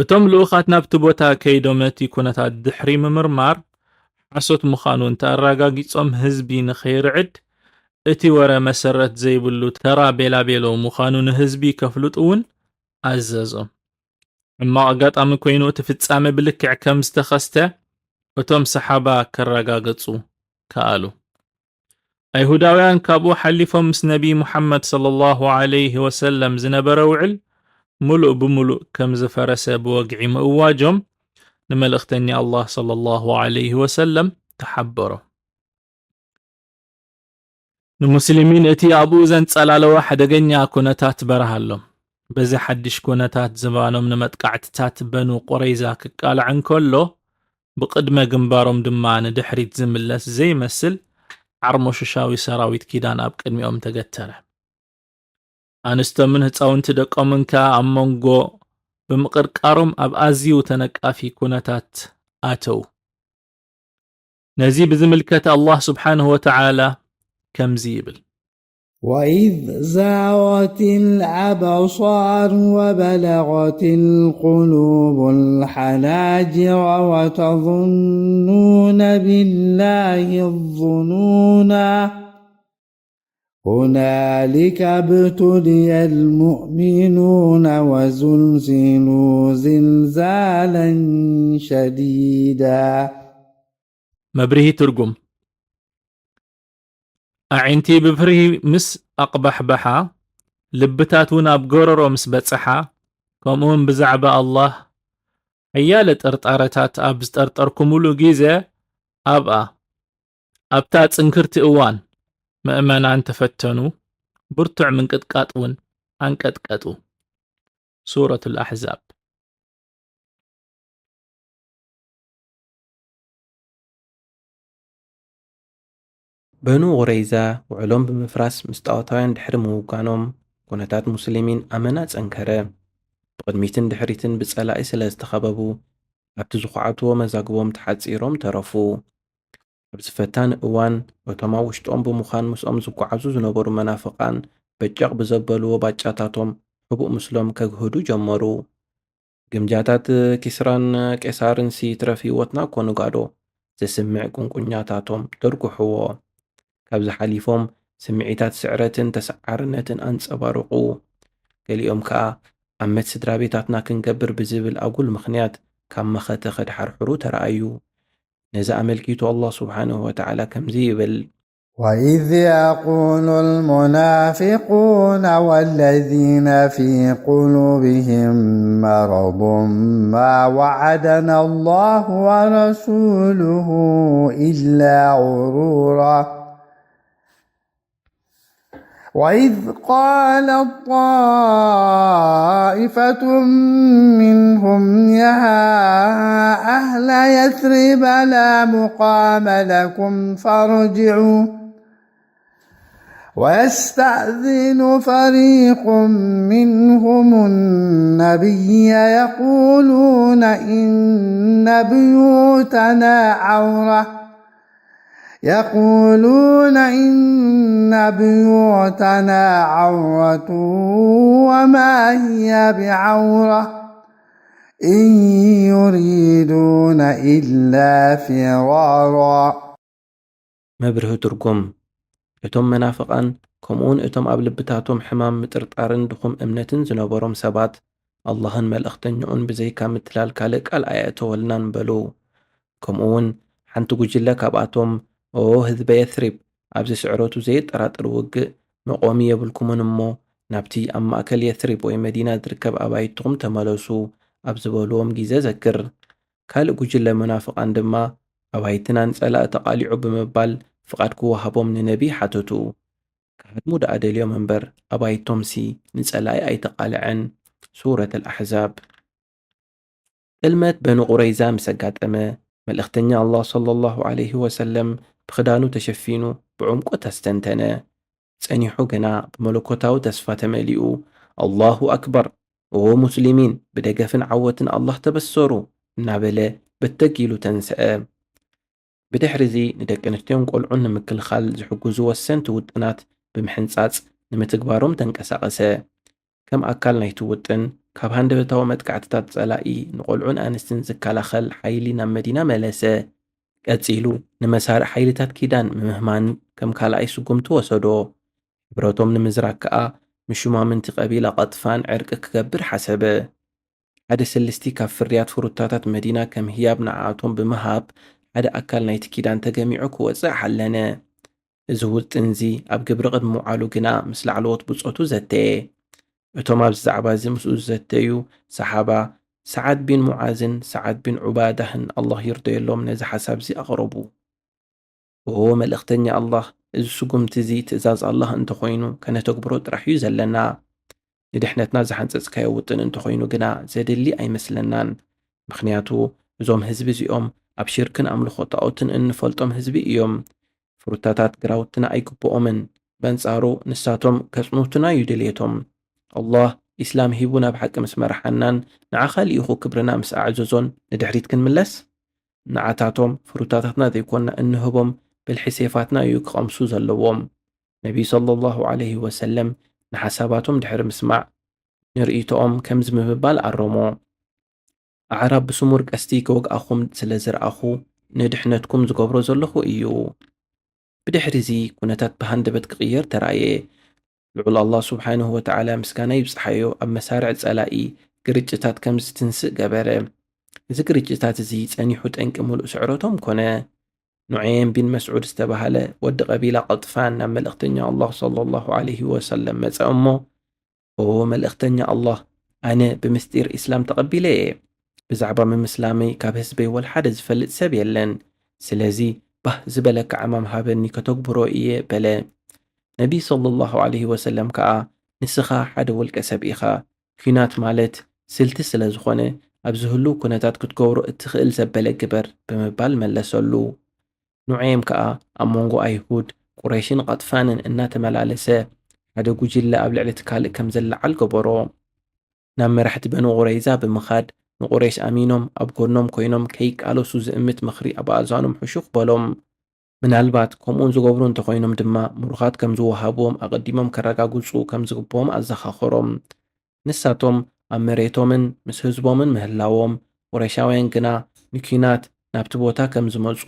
እቶም ልኡኻት ናብቲ ቦታ ከይዶም ነቲ ኩነታት ድሕሪ ምምርማር፣ ሓሶት ምዃኑ እንተኣረጋጊጾም ህዝቢ ንኸይርዕድ፣ እቲ ወረ መሰረት ዘይብሉ ተራ ቤላቤሎ ምዃኑ ንህዝቢ ከፍልጡ እውን ኣዘዞም። ሕማቕ ኣጋጣሚ ኮይኑ እቲ ፍጻመ ብልክዕ ከም ዝተኸስተ እቶም ሰሓባ ከረጋግጹ ከኣሉ። ኣይሁዳውያን ካብኡ ሓሊፎም ምስ ነቢ ሙሓመድ ሰለላሁ ዐለይሂ ወሰለም ዝነበረ ውዕል ምሉእ ብምሉእ ከም ዝፈረሰ ብወግዒ ምእዋጆም ንመልእኽተኛ ኣላህ ሰለላሁ ዐለይሂ ወሰለም ተሓበሮም። ንሙስሊሚን እቲ ኣብኡ ዘንጸላለወ ሓደገኛ ኩነታት በርሃሎም። በዚ ሓድሽ ኩነታት ዝባኖም ንመጥቃዕትታት በኑ ቁረይዛ ክቃላዕ እንከሎ፣ ብቕድመ ግንባሮም ድማ ንድሕሪት ዝምለስ ዘይመስል ዓርሞሽሻዊ ሰራዊት ኪዳን ኣብ ቅድሚኦም ተገተረ። ኣንስቶምን ህጻውንቲ ደቆምን ከኣ ኣብ መንጎ ብምቕርቃሮም ኣብ ኣዝዩ ተነቃፊ ኩነታት ኣተው። ነዚ ብዝምልከት ኣላህ ስብሓንሁ ወተዓላ ከምዚ ይብል። وإذ زاغت الأبصار وبلغت القلوب الحناجر وتظنون بالله الظنونا هنالك ابتلي المؤمنون وزلزلوا زلزالا شديدا. መብርሂ ትርጉም። ኣዒንቲ ብፍርሂ ምስ ኣቕባሕባሓ፣ ልብታት እውን ኣብ ጎረሮ ምስ በጽሓ፣ ከምኡውን ብዛዕባ ኣላህ ሓያለ ጥርጣረታት ኣብ ዝጠርጠርኩምሉ ግዜ፣ ኣብኣ ኣብታ ጽንክርቲ እዋን ምእመናን ተፈተኑ፣ ብርቱዕ ምንቅጥቃጥ እውን ኣንቀጥቀጡ። ሱረቱል ኣሕዛብ። በኑ ቁረይዛ ውዕሎም ብምፍራስ ምስ ጣዖታውያን ድሕሪ ምውጋኖም፣ ኩነታት ሙስሊሚን ኣመና ጸንከረ። ብቕድሚትን ድሕሪትን ብጸላኢ ስለ ዝተኸበቡ፣ ኣብቲ ዝኹዓትዎ መዛግቦም ተሓጺሮም ተረፉ። ኣብዚ ፈታኒ እዋን፣ እቶም ኣብ ውሽጦም ብምዃን ምስኦም ዝጓዓዙ ዝነበሩ መናፍቓን፣ በጨቕ ብዘበልዎ ባጫታቶም፣ ሕቡእ ምስሎም ከግህዱ ጀመሩ። ግምጃታት ኪስራን ቄሳርን ሲ ትረፍ ህይወትና እኮ ንጋዶ ዘስምዕ ቁንቁኛታቶም ደርጉሕዎ። ካብዚ ሓሊፎም ስምዒታት ስዕረትን ተሰዓርነትን ኣንጸባርቑ። ገሊኦም ከኣ ዓመት ስድራ ቤታትና ክንገብር ብዝብል ኣጉል ምኽንያት ካብ መኸተ ከድሓርሕሩ ተረኣዩ። ነዚ ኣመልኪቱ ኣላህ ስብሓንሁ ወተዓላ ከምዚ ይብል። وإذ يقول المنافقون والذين في قلوبهم مرض ما وعدنا الله ورسوله إلا غرورا. وإذ قالت طائفة منهم يا أهل يثرب لا مقام لكم فارجعوا. ويستأذن فريق منهم النبي يقولون إن بيوتنا عورة، يقولون إن بيوتنا عورة وما هي بعورة، إن يريدون إلا فرارا. መብርሂ ትርጉም። እቶም መናፍቓን፣ ከምኡውን እቶም ኣብ ልብታቶም ሕማም ምጥርጣርን ድኹም እምነትን ዝነበሮም ሰባት፣ ኣላህን መልእኽተኛኡን ብዘይካ ምትላል ካልእ ቃል ኣየእተወልናን በሉ። ከምኡውን ሓንቲ ጉጅለ ካብኣቶም፣ ኦ ህዝበ የስሪብ፣ ኣብዚ ስዕረቱ ዘየጠራጥር ውግእ መቆሚ የብልኩምን እሞ፣ ናብቲ ኣብ ማእከል የስሪብ ወይ መዲና ዝርከብ ኣባይትኹም ተመለሱ ኣብ ዝበልዎም ግዜ ዘክር። ካልእ ጉጅለ መናፍቓን ድማ፣ ኣባይትና ንጸላኢ ተቓሊዑ ብምባል ፍቓድ ክወሃቦም ንነቢ ሓተቱ። ክሃድሙ ደኣ ደልዮም እምበር፣ ኣባይቶምሲ ንጸላኢ ኣይተቓልዐን። ሱረት ኣልኣሕዛብ። ጥልመት በኑ ቁረይዛ ምስ ኣጋጠመ፣ መልእኽተኛ ኣላህ ሰለላሁ ዐለይሂ ወሰለም ብኽዳኑ ተሸፊኑ ብዕምቆት ኣስተንተነ። ጸኒሑ ግና ብመለኮታዊ ተስፋ ተመሊኡ፣ ኣላሁ ኣክበር፣ እዎ ሙስሊሚን፣ ብደገፍን ዓወትን ኣላህ ተበሰሩ፣ እናበለ በተግ ኢሉ ተንስአ። ብድሕሪ እዚ ንደቂ ኣንስትዮን ቆልዑን ንምክልኻል ዝሕግዙ ወሰንቲ ውጥናት ብምሕንጻጽ ንምትግባሮም ተንቀሳቐሰ። ከም ኣካል ናይቲ ውጥን፣ ካብ ሃንደበታዊ መጥቃዕትታት ጸላኢ ንቆልዑን ኣንስትን ዝከላኸል ሓይሊ ናብ መዲና መለሰ። ቀጺሉ፣ ንመሳርዕ ሓይልታት ኪዳን ምምህማን ከም ካልኣይ ስጉምቲ ወሰዶ። ሕብረቶም ንምዝራግ ከኣ፣ ምስ ሹማምንቲ ቀቢላ ቐጥፋን ዕርቂ ክገብር ሓሰበ። ሓደ ስልስቲ ካብ ፍርያት ፍሩታታት መዲና ከም ህያብ ንዓኣቶም ብምሃብ፣ ሓደ ኣካል ናይቲ ኪዳን ተገሚዑ ክወጽእ ሓለነ። እዚ ውጥንዚ ኣብ ግብሪ ቅድሚ ምውዓሉ ግና ምስ ላዕለዎት ብጾቱ ዘተየ። እቶም ኣብዚ ዛዕባ እዚ ምስኡ ዝዘተዩ ሰሓባ፣ ሰዓድ ቢን ሙዓዝን ሰዓድ ቢን ዑባዳህን፣ ኣላህ ይርደየሎም፣ ነዚ ሓሳብ እዚ ኣቕረቡ። ኦ መልእኽተኛ ኣላህ፣ እዚ ስጉምቲ እዚ ትእዛዝ ኣላህ እንተኾይኑ፣ ከነተግብሮ ጥራሕ እዩ ዘለና። ንድሕነትና ዝሓንጸጽካዮ ውጥን እንተኾይኑ ግና፣ ዘድሊ ኣይመስለናን። ምኽንያቱ፣ እዞም ህዝቢ እዚኦም ኣብ ሽርክን ኣምልኾ ጣኦትን እንፈልጦም ህዝቢ እዮም። ፍሩታታት ግራውትና ኣይግብኦምን። በንጻሩ፣ ንሳቶም ከጽንቱና እዩ ድልየቶም። ኣላህ ኢስላም ሂቡ ናብ ሓቂ ምስ መርሓናን ንዓኻ ልኢኹ ክብርና ምስ ኣዕዘዞን ንድሕሪት ክንምለስ? ንዓታቶም ፍሩታታትና ዘይኮንና እንህቦም ብልሒ ሴፋትና እዩ ክቐምሱ ዘለዎም። ነቢይ ሰለላሁ ዐለይሂ ወሰለም ንሓሳባቶም ድሕሪ ምስማዕ፣ ንርእይቶኦም ከምዚ ብምባል ኣረሞ። ኣዕራብ ብስሙር ቀስቲ ክወግኣኹም ስለ ዝረኣኹ፣ ንድሕነትኩም ዝገብሮ ዘለኹ እዩ። ብድሕሪ እዚ፣ ኩነታት ብሃንደበት ክቕየር ተራእየ። ልዑል ኣላህ ሱብሓነሁ ወተዓላ ምስጋና ይብጽሓዮ፣ ኣብ መሳርዕ ጸላኢ ግርጭታት ከም ዝትንስእ ገበረ። እዚ ግርጭታት እዚ ጸኒሑ ጠንቂ ምሉእ ስዕረቶም ኮነ። ኑዔም ቢን መስዑድ ዝተባህለ ወዲ ቀቢላ ቐጥፋን ናብ መልእኽተኛ ኣላህ ሰለላሁ ዐለይሂ ወሰለም መጸ እሞ፣ ኦ መልእኽተኛ ኣላህ፣ ኣነ ብምስጢር ኢስላም ተቐቢለ እየ። ብዛዕባ ምምስላመይ ካብ ህዝበይ ወላ ሓደ ዝፈልጥ ሰብ የለን። ስለዚ ባህ ዝበለካ ዕማም ሃበኒ ከተግብሮ እየ በለ። ነቢ ሰለላሁ ዐለይሂ ወሰለም ከኣ ንስኻ ሓደ ውልቀ ሰብ ኢኻ። ኲናት ማለት ስልቲ ስለ ዝኾነ ኣብዚ ህሉው ኩነታት ክትገብሮ እትኽእል ዘበለ ግበር ብምባል መለሰሉ። ኑዔም ከኣ ኣብ መንጎ ኣይሁድ፣ ቁረይሽን ቐጥፋንን እናተመላለሰ ሓደ ጉጅለ ኣብ ልዕሊ እቲ ካልእ ከም ዝለዓል ገበሮ። ናብ መራሕቲ በኑ ቁረይዛ ብምኻድ ንቁረይሽ ኣሚኖም ኣብ ጎኖም ኮይኖም ከይቃለሱ ዝእምት ምኽሪ ኣብ ኣእዛኖም ሕሹኽ በሎም። ምናልባት ከምኡን ዝገብሩ እንተኾይኖም ድማ ምሩኻት ከም ዝወሃብዎም ኣቐዲሞም ከረጋግጹ ከም ዝግብኦም ኣዘኻኸሮም። ንሳቶም ኣብ መሬቶምን ምስ ህዝቦምን ምህላዎም፣ ቁረይሻውያን ግና ንኲናት ናብቲ ቦታ ከም ዝመጹ፣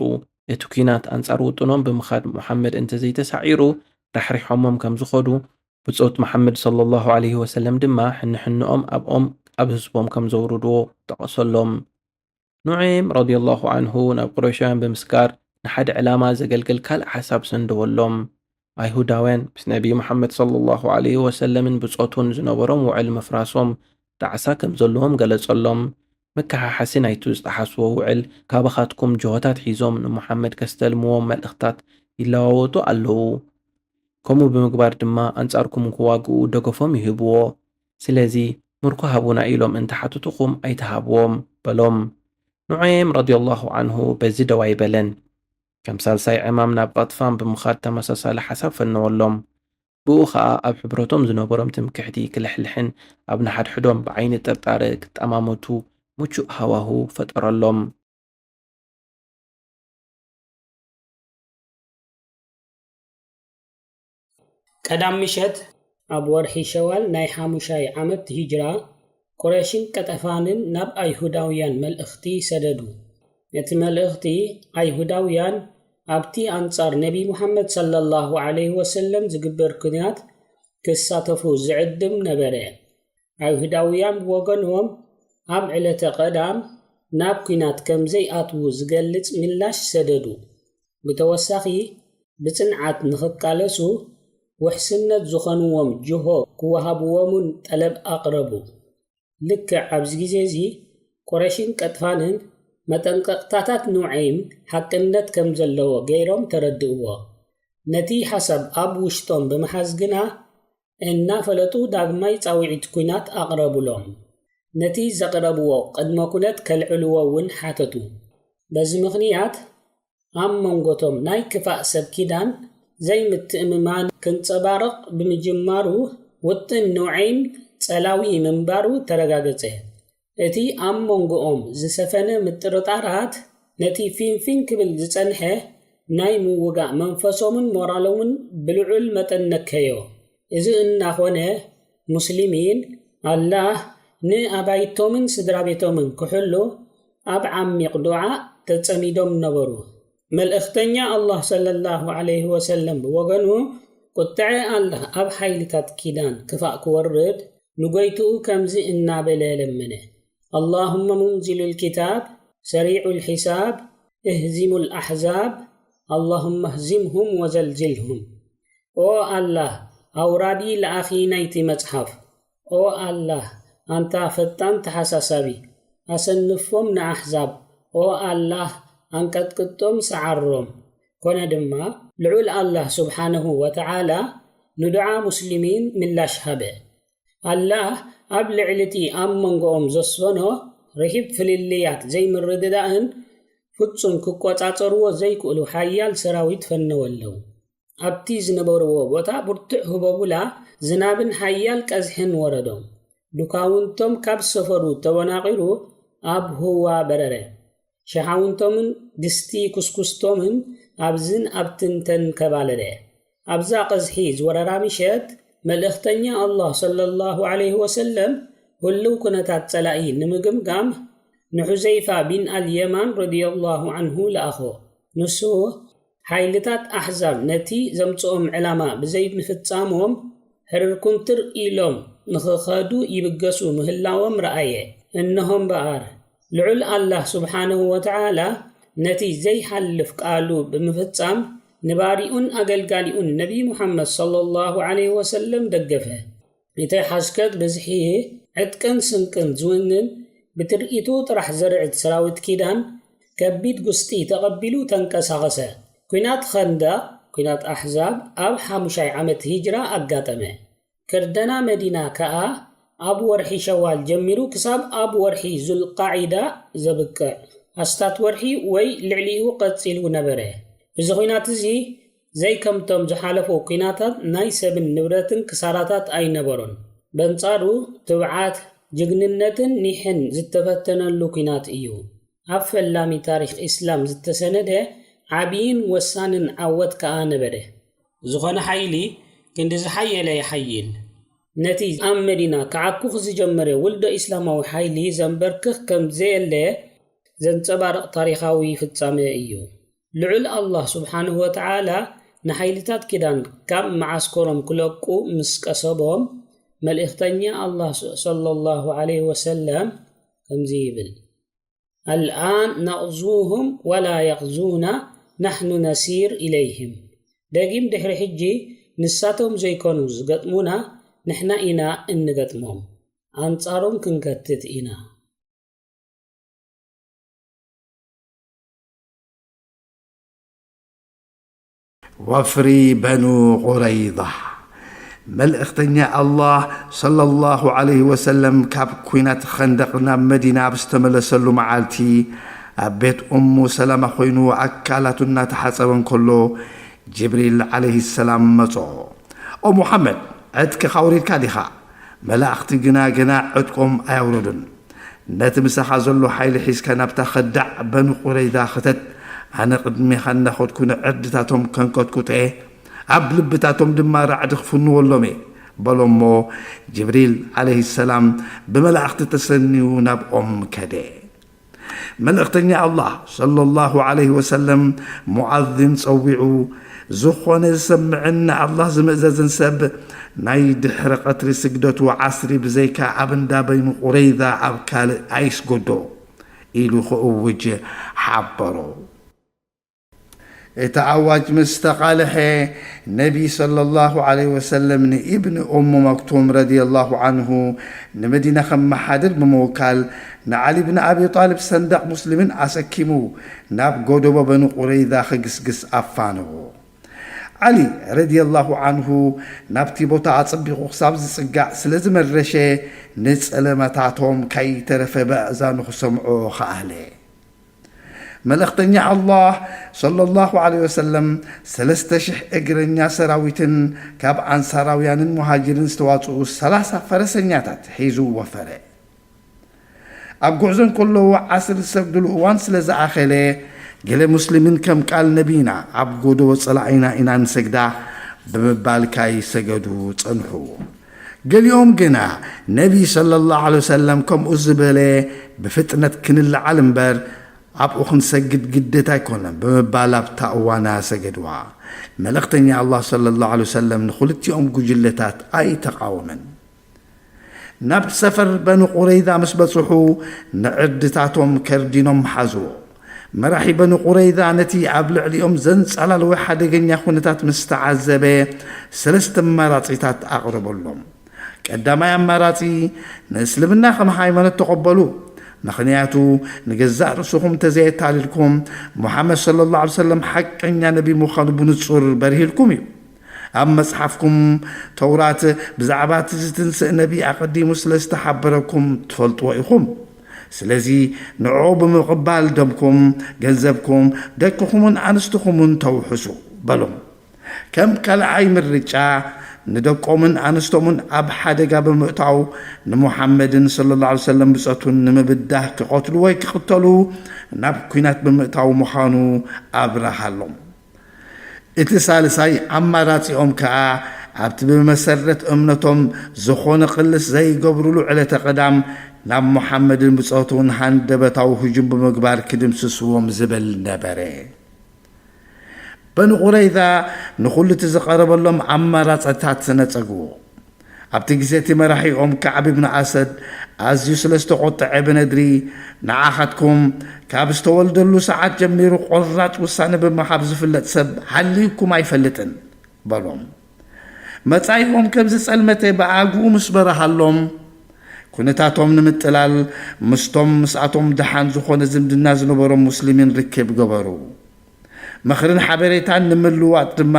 እቲ ኲናት ኣንጻር ውጥኖም ብምኻድ ሙሓመድ እንተዘይተሳዒሩ ራሕሪሖሞም ከም ዝኸዱ፣ ብጾት መሓመድ ሰለላሁ ዐለይሂ ወሰለም ድማ ሕንሕንኦም ኣብኦም ኣብ ህዝቦም ከም ዘውርድዎ ጠቐሰሎም። ኑዔም ረዲየላሁ ዐንሁ ናብ ቁረይሻውያን ብምስጋር ንሓደ ዕላማ ዘገልግል ካልእ ሓሳብ ሰንደወሎም። ኣይሁዳውያን ምስ ነቢይ መሓመድ ሰለላሁ ዐለይሂ ወሰለምን ብጾቱን ዝነበሮም ውዕል ምፍራሶም ጣዕሳ ከም ዘለዎም ገለጸሎም። መከሓሓሲ ናይቱ ዝጠሓስዎ ውዕል ካባኻትኩም ጅሆታት ሒዞም ንሙሓመድ ከስተልምዎም መልእኽታት ይለዋወጡ ኣለዉ። ከምኡ ብምግባር ድማ ኣንጻርኩም ክዋግኡ ደገፎም ይህብዎ። ስለዚ ምርኮ ሃቡና ኢሎም እንተሓትቱኹም ኣይትሃብዎም በሎም። ኑዔም ረዲየላሁ ዐንሁ በዚ ደው ኣይበለን። ከም ሳልሳይ ዕማም ናብ ቐጥፋን ብምኻድ ተመሳሳሊ ሓሳብ ፈነወሎም። ብኡ ኸኣ ኣብ ሕብረቶም ዝነበሮም ትምክሕቲ ክልሕልሕን ኣብ ንሓድሕዶም ብዓይኒ ጥርጣረ ክጠማመቱ ምቹእ ሃዋሁ ፈጠረሎም። ቀዳም ምሸት ኣብ ወርሒ ሸዋል ናይ ሓሙሻይ ዓመት ሂጅራ፣ ቁረይሽን ቀጠፋንን ናብ ኣይሁዳውያን መልእኽቲ ሰደዱ። ነቲ መልእኽቲ ኣይሁዳውያን ኣብቲ ኣንጻር ነቢ ሙሓመድ ሰለላሁ ዐለይሂ ወሰለም ዝግበር ኲናት ክሳተፉ ዝዕድም ነበረ። ኣይሁዳውያን ብወገኖም ኣብ ዕለተ ቀዳም ናብ ኲናት ከም ዘይኣትዉ ዝገልጽ ምላሽ ሰደዱ። ብተወሳኺ ብጽንዓት ንኽቃለሱ ውሕስነት ዝኾንዎም ጅሆ ክወሃብዎምን ጠለብ ኣቕረቡ። ልክዕ ኣብዚ ግዜ እዚ ቁረሽን ቀጥፋንን መጠንቀቕታታት ኑዐይም ሓቅነት ከም ዘለዎ ገይሮም ተረድእዎ። ነቲ ሓሳብ ኣብ ውሽጦም ብምሓዝ ግና እናፈለጡ ዳግማይ ጻውዒት ኲናት ኣቕረቡሎም። ነቲ ዘቕረብዎ ቅድመ ኩነት ከልዕልዎ እውን ሓተቱ። በዚ ምኽንያት ኣብ መንጎቶም ናይ ክፋእ ሰብ ኪዳን ዘይምትእምማን ክንጸባረቕ ብምጅማሩ ውጥን ኑዐይም ጸላዊ ምንባሩ ተረጋገጸ። እቲ ኣብ መንጎኦም ዝሰፈነ ምጥርጣራት ነቲ ፊንፊን ክብል ዝጸንሐ ናይ ምውጋእ መንፈሶምን ሞራሎምን ብልዑል መጠን ነከዮ። እዚ እናኾነ፣ ሙስሊሚን ኣላህ ንኣባይቶምን ስድራ ቤቶምን ክሕሉ ኣብ ዓሚቕ ዱዓ ተጸሚዶም ነበሩ። መልእኽተኛ ኣላህ ሰለላሁ ዐለይሂ ወሰለም ብወገኑ፣ ቁጥዐ ኣላህ ኣብ ሓይልታት ኪዳን ክፋእ ክወርድ ንጎይትኡ ከምዚ እናበለ ለመነ፣ ኣላሁመ ሙንዚሉል ኪታብ ሰሪዑል ሒሳብ እህዚሙል ኣሕዛብ ኣላሁመ ህዚምሁም ወዘልዝልሁም። ኦ ኣላህ፣ ኣውራዲ ለኣኺ ናይቲ መጽሓፍ፣ ኦ ኣላህ፣ ኣንታ ፈጣን ተሓሳሳቢ፣ ኣሰንፎም ንኣሕዛብ፣ ኦ ኣላህ፣ ኣንቀጥቅጦም ሰዓሮም። ኮነ ድማ፣ ልዑል ኣላህ ስብሓነሁ ወተዓላ ንዱዓ ሙስሊሚን ምላሽ ሃበ። ኣላህ ኣብ ልዕሊ እቲ ኣብ መንጎኦም ዘስፈኖ ርሂብ ፍልልያት ዘይምርድዳእን ፍጹም ክቆጻጸርዎ ዘይክእሉ ሓያል ሰራዊት ፈነወሎም። ኣብቲ ዝነበርዎ ቦታ ብርቱዕ ህቦቡላ ዝናብን ሓያል ቀዝሕን ወረዶም። ዱካውንቶም ካብ ሰፈሩ ተወናቒሩ ኣብ ህዋ በረረ። ሸሓውንቶምን ድስቲ ኩስኩስቶምን ኣብዝን ኣብትን ተንከባለለ። ኣብዛ ቀዝሒ ዝወረራ ምሸት፣ መልእኽተኛ ኣላህ ሰለላሁ ዐለይሂ ወሰለም ህልው ኩነታት ጸላኢ ንምግምጋም ንሑዘይፋ ቢን ኣል የማን ረዲየላሁ ዐንሁ ለኣኾ። ንሱ፣ ሓይልታት ኣሕዛብ ነቲ ዘምጽኦም ዕላማ ብዘይምፍጻሞም ሕርር ኩምትር ኢሎም ንኽኸዱ ይብገሱ ምህላዎም ረኣየ። እንሆ እምበኣር፣ ልዑል ኣላህ ስብሓነሁ ወተዓላ ነቲ ዘይሓልፍ ቃሉ ብምፍጻም ንባሪኡን ኣገልጋሊኡን ነቢ ሙሓመድ ሰለላሁ ዐለይሂ ወሰለም ደገፈ። እቲ ሓስከት ብዝሒ ዕጥቅን ስንቅን ዝውንን ብትርኢቱ ጥራሕ ዘርዕድ ሰራዊት ኪዳን ከቢድ ጉስጢ ተቐቢሉ ተንቀሳቐሰ። ኲናት ኸንደቕ፣ ኲናት ኣሕዛብ፣ ኣብ ሓሙሻይ ዓመት ሂጅራ ኣጋጠመ። ክርደና መዲና ከኣ ኣብ ወርሒ ሸዋል ጀሚሩ ክሳብ ኣብ ወርሒ ዙልቃዒዳ ዘብቅዕ ኣስታት ወርሒ ወይ ልዕሊኡ ቀጺሉ ነበረ። እዚ ኲናት እዚ ዘይከምቶም ዝሓለፉ ኲናታት ናይ ሰብን ንብረትን ክሳራታት ኣይነበሮን። በንጻሩ ትብዓት፣ ጅግንነትን ኒሕን ዝተፈተነሉ ኲናት እዩ። ኣብ ፈላሚ ታሪኽ ኢስላም ዝተሰነደ ዓብይን ወሳንን ዓወት ከኣ ነበረ። ዝኾነ ሓይሊ ክንዲ ዝሓየለ ይሓይል። ነቲ ኣብ መዲና ክዓኩኽ ዝጀመረ ውልዶ ኢስላማዊ ሓይሊ ዘንበርክኽ ከም ዘየለ ዘንጸባርቕ ታሪኻዊ ፍጻመ እዩ። ልዑል ኣላህ ስብሓንሁ ወተዓላ ንሓይልታት ኪዳን ካብ መዓስከሮም ክለቁ ምስ ቀሰቦም፣ መልእኽተኛ ኣላህ ሰለላሁ ዐለይሂ ወሰለም ከምዚ ይብል፣ ኣልኣን ነቕዙሁም ወላ የቕዙና ናሕኑ ነሲር ኢለይህም። ደጊም ድሕሪ ሕጂ ንሳቶም ዘይኮኑ ዝገጥሙና፣ ንሕና ኢና እንገጥሞም። ኣንጻሮም ክንከትት ኢና። ወፍሪ በኑ ቁረይዛ። መልእኽተኛ ኣላህ ሰለላሁ ዐለይሂ ወሰለም ካብ ኲናት ኸንደቕ ናብ መዲና ኣብ ዝተመለሰሉ መዓልቲ፣ ኣብ ቤት ኡሙ ሰለማ ኾይኑ ኣካላቱ እናተሓጸበ እንከሎ፣ ጅብሪል ዐለይሂ ሰላም መጾ። "ኦ ሙሓመድ፣ ዕጥቅኻ ኣውሪድካ ዲኻ?" መላእኽቲ ግና ገና ዕጥቆም ኣየውረዱን። "ነቲ ምሳኻ ዘሎ ሓይሊ ሒዝካ ናብታ ኸዳዕ በኒ ቁረይዛ ኽተት፣ ኣነ ቅድሜኻ እናኸድኩ ንዕርድታቶም ከንቀጥቁጥ እየ፣ ኣብ ልብታቶም ድማ ራዕዲ ክፍንወሎም እየ" በሎሞ፣ ጅብሪል ዐለይሂ ሰላም ብመላእኽቲ ተሰንዩ ናብኦም ከደ። መልእኽተኛ ኣላህ ሰለላሁ ዐለይሂ ወሰለም ሙዓዚን ጸዊዑ፣ "ዝኾነ ዝሰምዕን ንኣላህ ዝምእዘዝን ሰብ ናይ ድሕሪ ቀትሪ ስግደቱ ዓስሪ ብዘይካ ኣብ እንዳ በይኑ ቁረይዛ ኣብ ካልእ ኣይስገዶ" ኢሉ ክእውጅ ሓበሮ። እቲ ኣዋጅ ምስ ተቓልሐ፣ ነቢ ሰለላሁ ዐለይሂ ወሰለም ንኢብን ኡሙ መክቱም ረዲየላሁ ዐንሁ ንመዲና ከመሓድር ብምውካል፣ ንዓሊ ብን ኣቢ ጣልብ ሰንዳቕ ሙስሊምን ኣሰኪሙ ናብ ጎደቦ በኑ ቁረይዛ ክግስግስ ኣፋነዎ። ዓሊ ረዲየላሁ ዐንሁ ናብቲ ቦታ ኣጸቢቑ ክሳብ ዝጽጋዕ ስለ ዝመረሸ፣ ንጸለመታቶም ከይተረፈ በእዛኑ ክሰምዖ ከኣለ። መልእኽተኛ ኣላህ ሰለላሁ ዐለይሂ ወሰለም ሰለስተ ሽሕ እግረኛ ሰራዊትን ካብ ኣንሳራውያንን ሙሃጅርን ዝተዋፅኡ ሰላሳ ፈረሰኛታት ሒዙ ወፈረ። ኣብ ጉዕዞ እንከለዉ ዓስር ዝሰግድሉ እዋን ስለ ዝኣኸለ፣ ገለ ሙስሊሚን ከም ቃል ነቢና ኣብ ጎደቦ ጸላኢና ኢና ንሰግዳ ብምባል ካይሰገዱ ጸንሑ። ገሊኦም ግና ነቢ ሰለላሁ ዐለይሂ ወሰለም ከምኡ ዝበለ ብፍጥነት ክንለዓል እምበር ኣብኡ ክንሰግድ ግዴታ ኣይኮነን ብምባል ኣብታ እዋና ሰገድዋ። መልእኽተኛ ኣላህ ሰለላሁ ዐለይሂ ወሰለም ንኽልቲኦም ጉጅለታት ኣይተቓወመን። ናብ ሰፈር በኒ ቁረይዛ ምስ በጽሑ ንዕድታቶም ከርዲኖም ሓዝዎ። መራሒ በኒ ቁረይዛ ነቲ ኣብ ልዕሊኦም ዘንጸላለወ ሓደገኛ ኩነታት ምስ ተዓዘበ ሰለስተ ኣማራጺታት ኣቕረበሎም። ቀዳማይ ኣማራጺ ንእስልምና ከም ሃይማኖት ተቐበሉ። ምኽንያቱ ንገዛእ ርእስኹም ተዘየታልልኩም ሙሓመድ ሰለላሁ ዐለይሂ ወሰለም ሓቀኛ ነቢ ምዃኑ ብንጹር በሪህልኩም እዩ። ኣብ መጽሓፍኩም ተውራት ብዛዕባ እቲ ዝትንስእ ነቢ ኣቐዲሙ ስለ ዝተሓበረኩም ትፈልጥዎ ኢኹም። ስለዚ ንዕኡ ብምቕባል ደምኩም፣ ገንዘብኩም፣ ደቅኹምን ኣንስትኹምን ተውሕሱ በሎም። ከም ካልኣይ ምርጫ ንደቆምን ኣንስቶምን ኣብ ሓደጋ ብምእታው ንሙሓመድን ሰለላሁ ዐለይሂ ወሰለም ብጾቱን ንምብዳህ ክቐትሉ ወይ ክቕተሉ ናብ ኲናት ብምእታው ምዃኑ ኣብረሃሎም። እቲ ሳልሳይ ኣማራጺኦም ከኣ ኣብቲ ብመሰረት እምነቶም ዝኾነ ቅልስ ዘይገብሩሉ ዕለተ ቀዳም ናብ ሙሓመድን ብጾቱን ሃንደበታዊ ህጁም ብምግባር ክድምስስዎም ዝብል ነበረ። በኒ ቁረይዛ ንኹሉ እቲ ዝቐረበሎም ኣማራጺታት ነጸግዎ። ኣብቲ ግዜ እቲ መራሒኦም ከዕብ ብን ኣሰድ ኣዝዩ ስለ ዝተቖጥዐ ብነድሪ ንዓኻትኩም ካብ ዝተወልደሉ ሰዓት ጀሚሩ ቆራጽ ውሳነ ብምሃብ ዝፍለጥ ሰብ ሃልዩኩም ኣይፈልጥን በሎም። መጻኢኦም ከም ዝጸልመተ ብኣግኡ ምስ በረሃሎም ኩነታቶም ንምጥላል ምስቶም ምስኣቶም ደሓን ዝኾነ ዝምድና ዝነበሮም ሙስሊሚን ርክብ ገበሩ። ምኽርን ሓበሬታን ንምልውዋጥ ድማ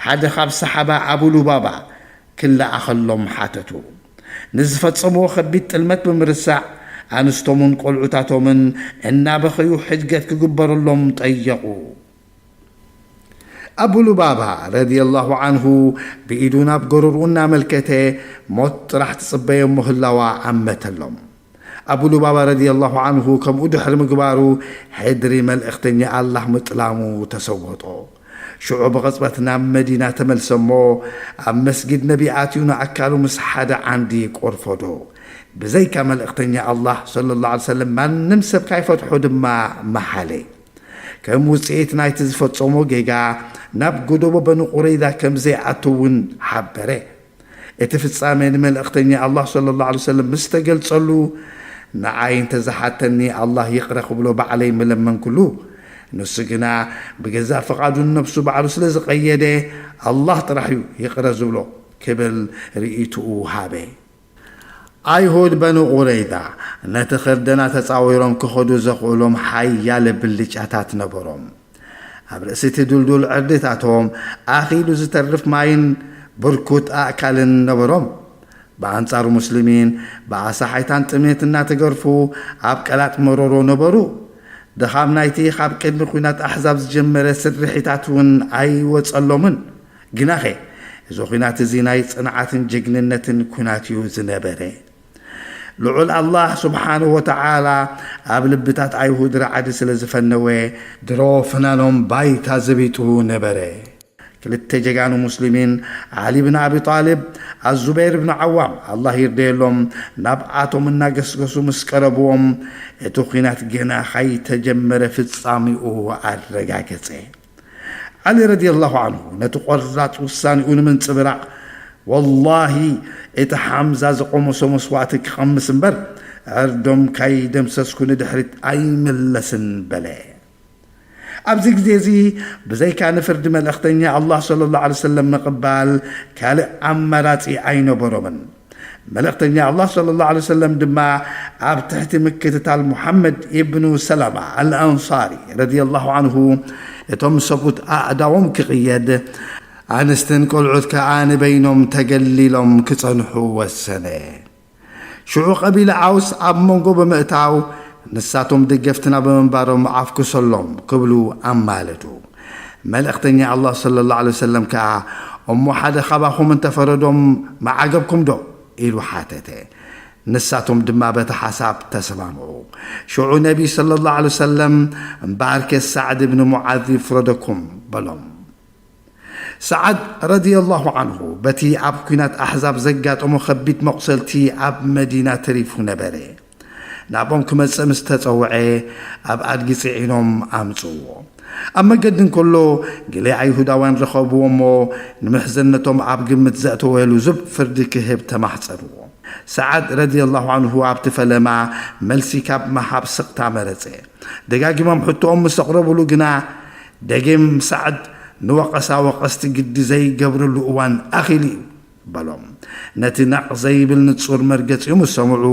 ሓደ ካብ ሰሓባ ኣቡ ሉባባ ክለኣኸሎም ሓተቱ። ንዝፈጸምዎ ከቢድ ጥልመት ብምርሳዕ ኣንስቶምን ቆልዑታቶምን እናበኸዩ ሕድገት ክግበረሎም ጠየቑ። ኣቡ ሉባባ ረዲየላሁ ዓንሁ ብኢዱ ናብ ጎረርኡ እናመልከተ ሞት ጥራሕ ትጽበዮ ምህላዋ ኣመተሎም። ኣቡ ሉባባ ረዲየላሁ ዓንሁ ከምኡ ድሕሪ ምግባሩ ሕድሪ መልእኽተኛ ኣላህ ምጥላሙ ተሰወጦ። ሽዑ ብቕጽበት ናብ መዲና ተመልሰ እሞ ኣብ መስጊድ ነቢ ኣትዩ ንኣካሉ ምስ ሓደ ዓንዲ ቆርፈዶ። ብዘይካ መልእኽተኛ ኣላህ ሰለላሁ ዐለይሂ ወሰለም ማንም ሰብ ካይፈትሖ ድማ መሓለ። ከም ውጽኢት ናይቲ ዝፈጸሞ ጌጋ ናብ ጎደቦ በኒ ቁረይዛ ከም ዘይኣቱ እውን ሓበረ። እቲ ፍጻሜ ንመልእኽተኛ ኣላህ ሰለላሁ ዐለይሂ ወሰለም ምስ ተገልጸሉ፣ ንዓይ እንተዝሓተኒ ኣላህ ይቕረ ክብሎ ባዕለይ ምለመንኩሉ። ንሱ ግና ብገዛእ ፍቓዱ ንነብሱ ባዕሉ ስለ ዝቐየደ፣ ኣላህ ጥራሕ እዩ ይቕረ ዝብሎ ክብል ርእይትኡ ሃበ። ኣይሁድ በኑ ቁረይዛ ነቲ ክርደና ተጻዊሮም ክኸዱ ዘኽእሎም ሓያለ ብልጫታት ነበሮም። ኣብ ርእሲ እቲ ድልዱል ዕርድታቶም ኣኺሉ ዝተርፍ ማይን ብርኩት ኣእካልን ነበሮም። ብኣንጻሩ ሙስሊሚን ብኣሳሓይታን ጥሜት እናተገርፉ ኣብ ቀላጥ መሮሮ ነበሩ። ድኻም ናይቲ ካብ ቅድሚ ኲናት ኣሕዛብ ዝጀመረ ስርሒታት እውን ኣይወጸሎምን። ግናኸ እዚ ኲናት እዚ ናይ ጽንዓትን ጅግንነትን ኲናት እዩ ዝነበረ። ልዑል ኣላህ ስብሓንሁ ወተዓላ ኣብ ልብታት ኣይሁድ ራዕዲ ስለ ዝፈነወ፣ ድሮ ፍናኖም ባይታ ዘቢጡ ነበረ። ክልተ ጀጋኑ ሙስሊሚን፣ ዓሊ ብን ኣቢ ጣልብ፣ ኣዙበይር ብን ዓዋም፣ ኣላህ ይርደየሎም፣ ናብኣቶም እናገስገሱ ምስ ቀረብዎም፣ እቲ ኲናት ገና ካይተጀመረ ፍጻሜኡ ኣረጋገጸ። ዓሊ ረዲየላሁ ዓንሁ ነቲ ቆራጽ ውሳኔኡ ንምንጽብራቕ፣ "ወላሂ፣ እቲ ሓምዛ ዝቐመሶ መስዋእቲ ክቐምስ እምበር፣ ዕርዶም ካይደምሰስኩ ንድሕሪት ኣይምለስን" በለ። ኣብዚ ግዜ እዚ፣ ብዘይካ ንፍርዲ መልእኽተኛ ኣላህ ሰለላሁ ዐለይሂ ወሰለም ምቕባል፣ ካልእ ኣማራጺ ኣይነበሮምን። መልእኽተኛ ኣላህ ሰለላሁ ዐለይሂ ወሰለም ድማ ኣብ ትሕቲ ምክትታል ሙሓመድ ኢብኑ ሰላማ ኣልኣንሳሪ ረዲየላሁ ዐንሁ፣ እቶም ሰብኡት ኣእዳዎም ክቕየድ፣ ኣንስትን ቆልዑት ከኣ ንበይኖም ተገሊሎም ክጸንሑ ወሰነ። ሽዑ ቀቢላ ዓውስ ኣብ መንጎ ብምእታው፣ ንሳቶም ደገፍትና ብምንባሮም ዓፍኩሰሎም ክብሉ ኣማለዱ። መልእኽተኛ ኣላህ ሰለላሁ ዐለይሂ ወሰለም ከኣ፣ እሞ ሓደ ካባኹም እንተፈረዶም ምዓገብኩም ዶ? ኢሉ ሓተተ። ንሳቶም ድማ በቲ ሓሳብ ተሰማምዑ። ሽዑ ነቢ ሰለላሁ ዐለይሂ ወሰለም፣ እምበኣርከስ ሳዕድ ብን ሙዓዝ ይፍረደኩም በሎም። ሰዓድ ረዲየላሁ ዐንሁ በቲ ኣብ ኲናት ኣሕዛብ ዘጋጠሞ ኸቢድ መቑሰልቲ ኣብ መዲና ተሪፉ ነበረ። ናብኦም ክመጽእ ምስ ተጸውዐ፣ ኣብ ኣድጊ ጽዒኖም ኣምጽእዎ። ኣብ መገዲ እንከሎ፣ ገለ ኣይሁዳውያን ረኸብዎ እሞ፣ ንምሕዘነቶም ኣብ ግምት ዘእተወ ልዙብ ፍርዲ ክህብ ተማሕጸንዎ። ሰዓድ ረዲየላሁ ዐንሁ ኣብቲ ፈለማ መልሲ ካብ ምሃብ ስቕታ መረጸ። ደጋጊሞም ሕቶኦም ምስ ኣቕረቡሉ ግና፣ ደጊም ሰዓድ ንወቐሳ ወቐስቲ ግዲ ዘይገብረሉ እዋን ኣኺሉ እዩ በሎም። ነቲ ነቕ ዘይብል ንጹር መርገጺኡ ምስ ሰምዑ፣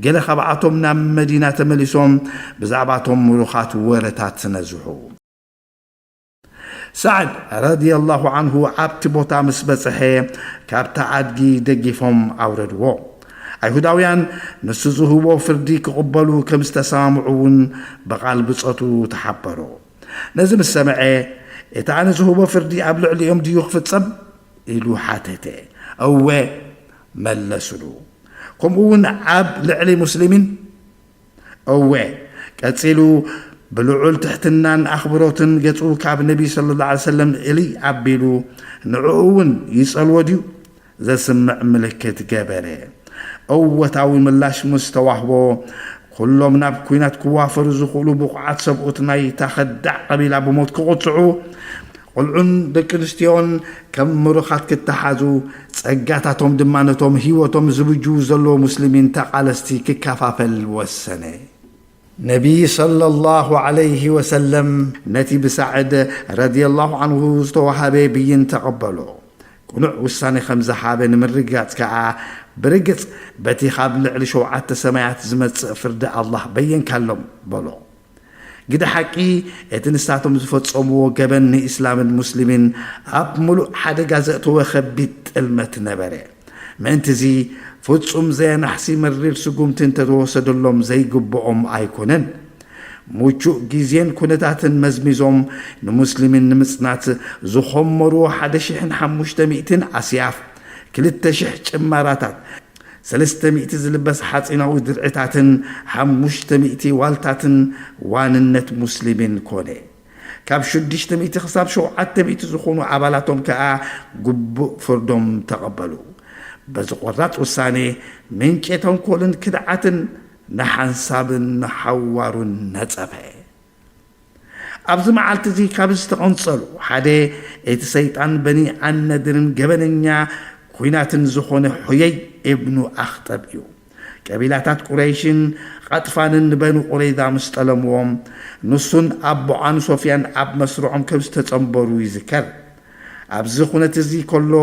ገለ ካብኣቶም ናብ መዲና ተመሊሶም ብዛዕባቶም ምሩኻት ወረታት ነዝሑ። ሰዓድ ረዲየላሁ ዐንሁ ኣብቲ ቦታ ምስ በጽሐ፣ ካብታ ኣድጊ ደጊፎም ኣውረድዎ። ኣይሁዳውያን ንሱ ዝህቦ ፍርዲ ክቕበሉ ከም ዝተሰማምዑ እውን ብቓል ብጾቱ ተሓበሮ። ነዚ ምስ ሰምዐ፣ እቲ ኣነ ዝህቦ ፍርዲ ኣብ ልዕሊኦም ድዩ ክፍጸም? ኢሉ ሓተተ። እወ፣ መለሱሉ። ከምኡ እውን ኣብ ልዕሊ ሙስሊሚን? እወ። ቀጺሉ ብልዑል ትሕትናን ኣኽብሮትን ገጹ ካብ ነቢ ሰለላሁ ዐለይሂ ወሰለም እልይ ኣቢሉ፣ ንዕኡ እውን ይጸልዎ ድዩ? ዘስምዕ ምልክት ገበረ። እወታዊ ምላሽ ምስ ተዋህቦ፣ ኩሎም ናብ ኲናት ክዋፈሩ ዝኽእሉ ብቑዓት ሰብኡት ናይታ ኸዳዕ ቀቢላ ብሞት ክቕጽዑ፣ ቆልዑን ደቂ ኣንስትዮን ከም ምሩኻት ክተሓዙ፣ ጸጋታቶም ድማ ነቶም ህይወቶም ዝብጅዉ ዘለዉ ሙስሊሚን ተቓለስቲ ክከፋፈል ወሰነ። ነቢ ሰለላሁ ዐለይሂ ወሰለም ነቲ ብሳዕድ ረዲየላሁ ዐንሁ ዝተዋሃበ ብይን ተቐበሎ። ቅኑዕ ውሳኔ ከም ዝሃበ ንምርግጋጽ ከኣ፣ ብርግጽ በቲ ካብ ልዕሊ ሸውዓተ ሰማያት ዝመጽእ ፍርዲ ኣላህ በየንካሎም በሎ። ግደ ሓቂ፣ እቲ ንሳቶም ዝፈጸምዎ ገበን ንኢስላምን ሙስሊምን ኣብ ምሉእ ሓደጋ ዘእተወ ኸቢድ ጥልመት ነበረ። ምእንትዚ፣ ፍጹም ዘየናሕሲ መሪር ስጉምቲ እንተተወሰደሎም ዘይግብኦም ኣይኮነን። ምቹእ ግዜን ኩነታትን መዝሚዞም፣ ንሙስሊሚን ንምጽናት ዝኾመርዎ ሓደ ሽሕን ሓሙሽተ ሚእትን ኣስያፍ፣ ክልተ ሽሕ ጭማራታት፣ ሰለስተ ሚእቲ ዝልበስ ሓጺናዊ ድርዕታትን ሓሙሽተ ሚእቲ ዋልታትን ዋንነት ሙስሊሚን ኮነ። ካብ ሽዱሽተ ሚእቲ ክሳብ ሸውዓተ ሚእቲ ዝኾኑ ኣባላቶም ከኣ ግቡእ ፍርዶም ተቐበሉ። በዚ ቆራጽ ውሳኔ፣ ምንጪ ተንኮልን ክድዓትን ንሓንሳብን ንሓዋሩን ነጸፈ። ኣብዚ መዓልቲ እዚ ካብ ዝተቐንጸሉ ሓደ፣ እቲ ሰይጣን በኒ ኣነድርን ገበነኛ ኲናትን ዝኾነ ሑየይ እብኑ ኣኽጠብ እዩ። ቀቢላታት ቁረይሽን ቐጥፋንን ንበኑ ቁረይዛ ምስ ጠለምዎም፣ ንሱን ኣቦዓን ሶፍያን ኣብ መስርዖም ከም ዝተጸንበሩ ይዝከር። ኣብዚ ኩነት እዚ ከሎ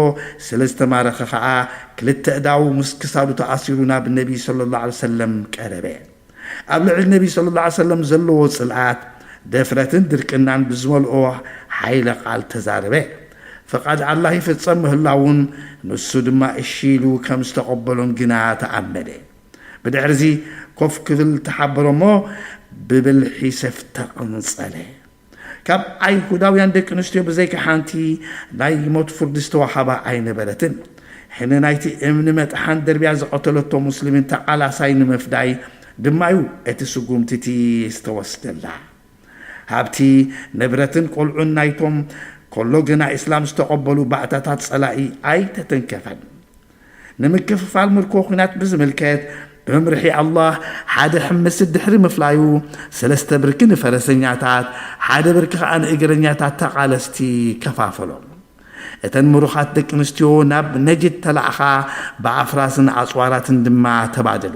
ስለ ዝተማረኸ ኸኣ፣ ክልተ እዳዉ ምስ ክሳዱ ተኣሲሩ ናብ ነቢ ሰለላሁ ዐለይሂ ወሰለም ቀረበ። ኣብ ልዕሊ ነቢ ሰለላሁ ዐለይሂ ወሰለም ዘለዎ ጽልኣት፣ ድፍረትን ድርቅናን ብዝመልኦ ሓይለ ቃል ተዛረበ። ፍቓድ ኣላህ ይፍጸም ምህላዉን፣ ንሱ ድማ እሺ ኢሉ ከም ዝተቐበሎን ግና ተኣመነ። ብድሕርዚ ኮፍ ክብል ተሓበሮ እሞ፣ ብብልሒ ሰፍ ተቐንጸለ። ካብ ኣይሁዳውያን ደቂ ኣንስትዮ ብዘይካ ሓንቲ ናይ ሞት ፍርዲ ዝተዋሃባ ኣይነበረትን። ሕነ ናይቲ እምኒ መጥሓን ደርብያ ዝቐተለቶ ሙስሊምን ተቓላሳይ ንምፍዳይ ድማ እዩ እቲ ስጉምቲ እቲ ዝተወስደላ። ሃብቲ፣ ንብረትን ቆልዑን ናይቶም ከሎ ግና ኢስላም ዝተቐበሉ ባእታታት ጸላኢ ኣይተተንከፈን። ንምክፍፋል ምርኮ ኲናት ብዝምልከት፣ ብመምርሒ ኣላህ፣ ሓደ ሕምስት ድሕሪ ምፍላዩ፣ ሰለስተ ብርኪ ንፈረሰኛታት፣ ሓደ ብርኪ ኸኣ ንእግረኛታት ተቓለስቲ ከፋፈሎም። እተን ምሩኻት ደቂ ኣንስትዮ ናብ ነጅድ ተላእኻ፣ ብኣፍራስን ኣጽዋራትን ድማ ተባደሉ።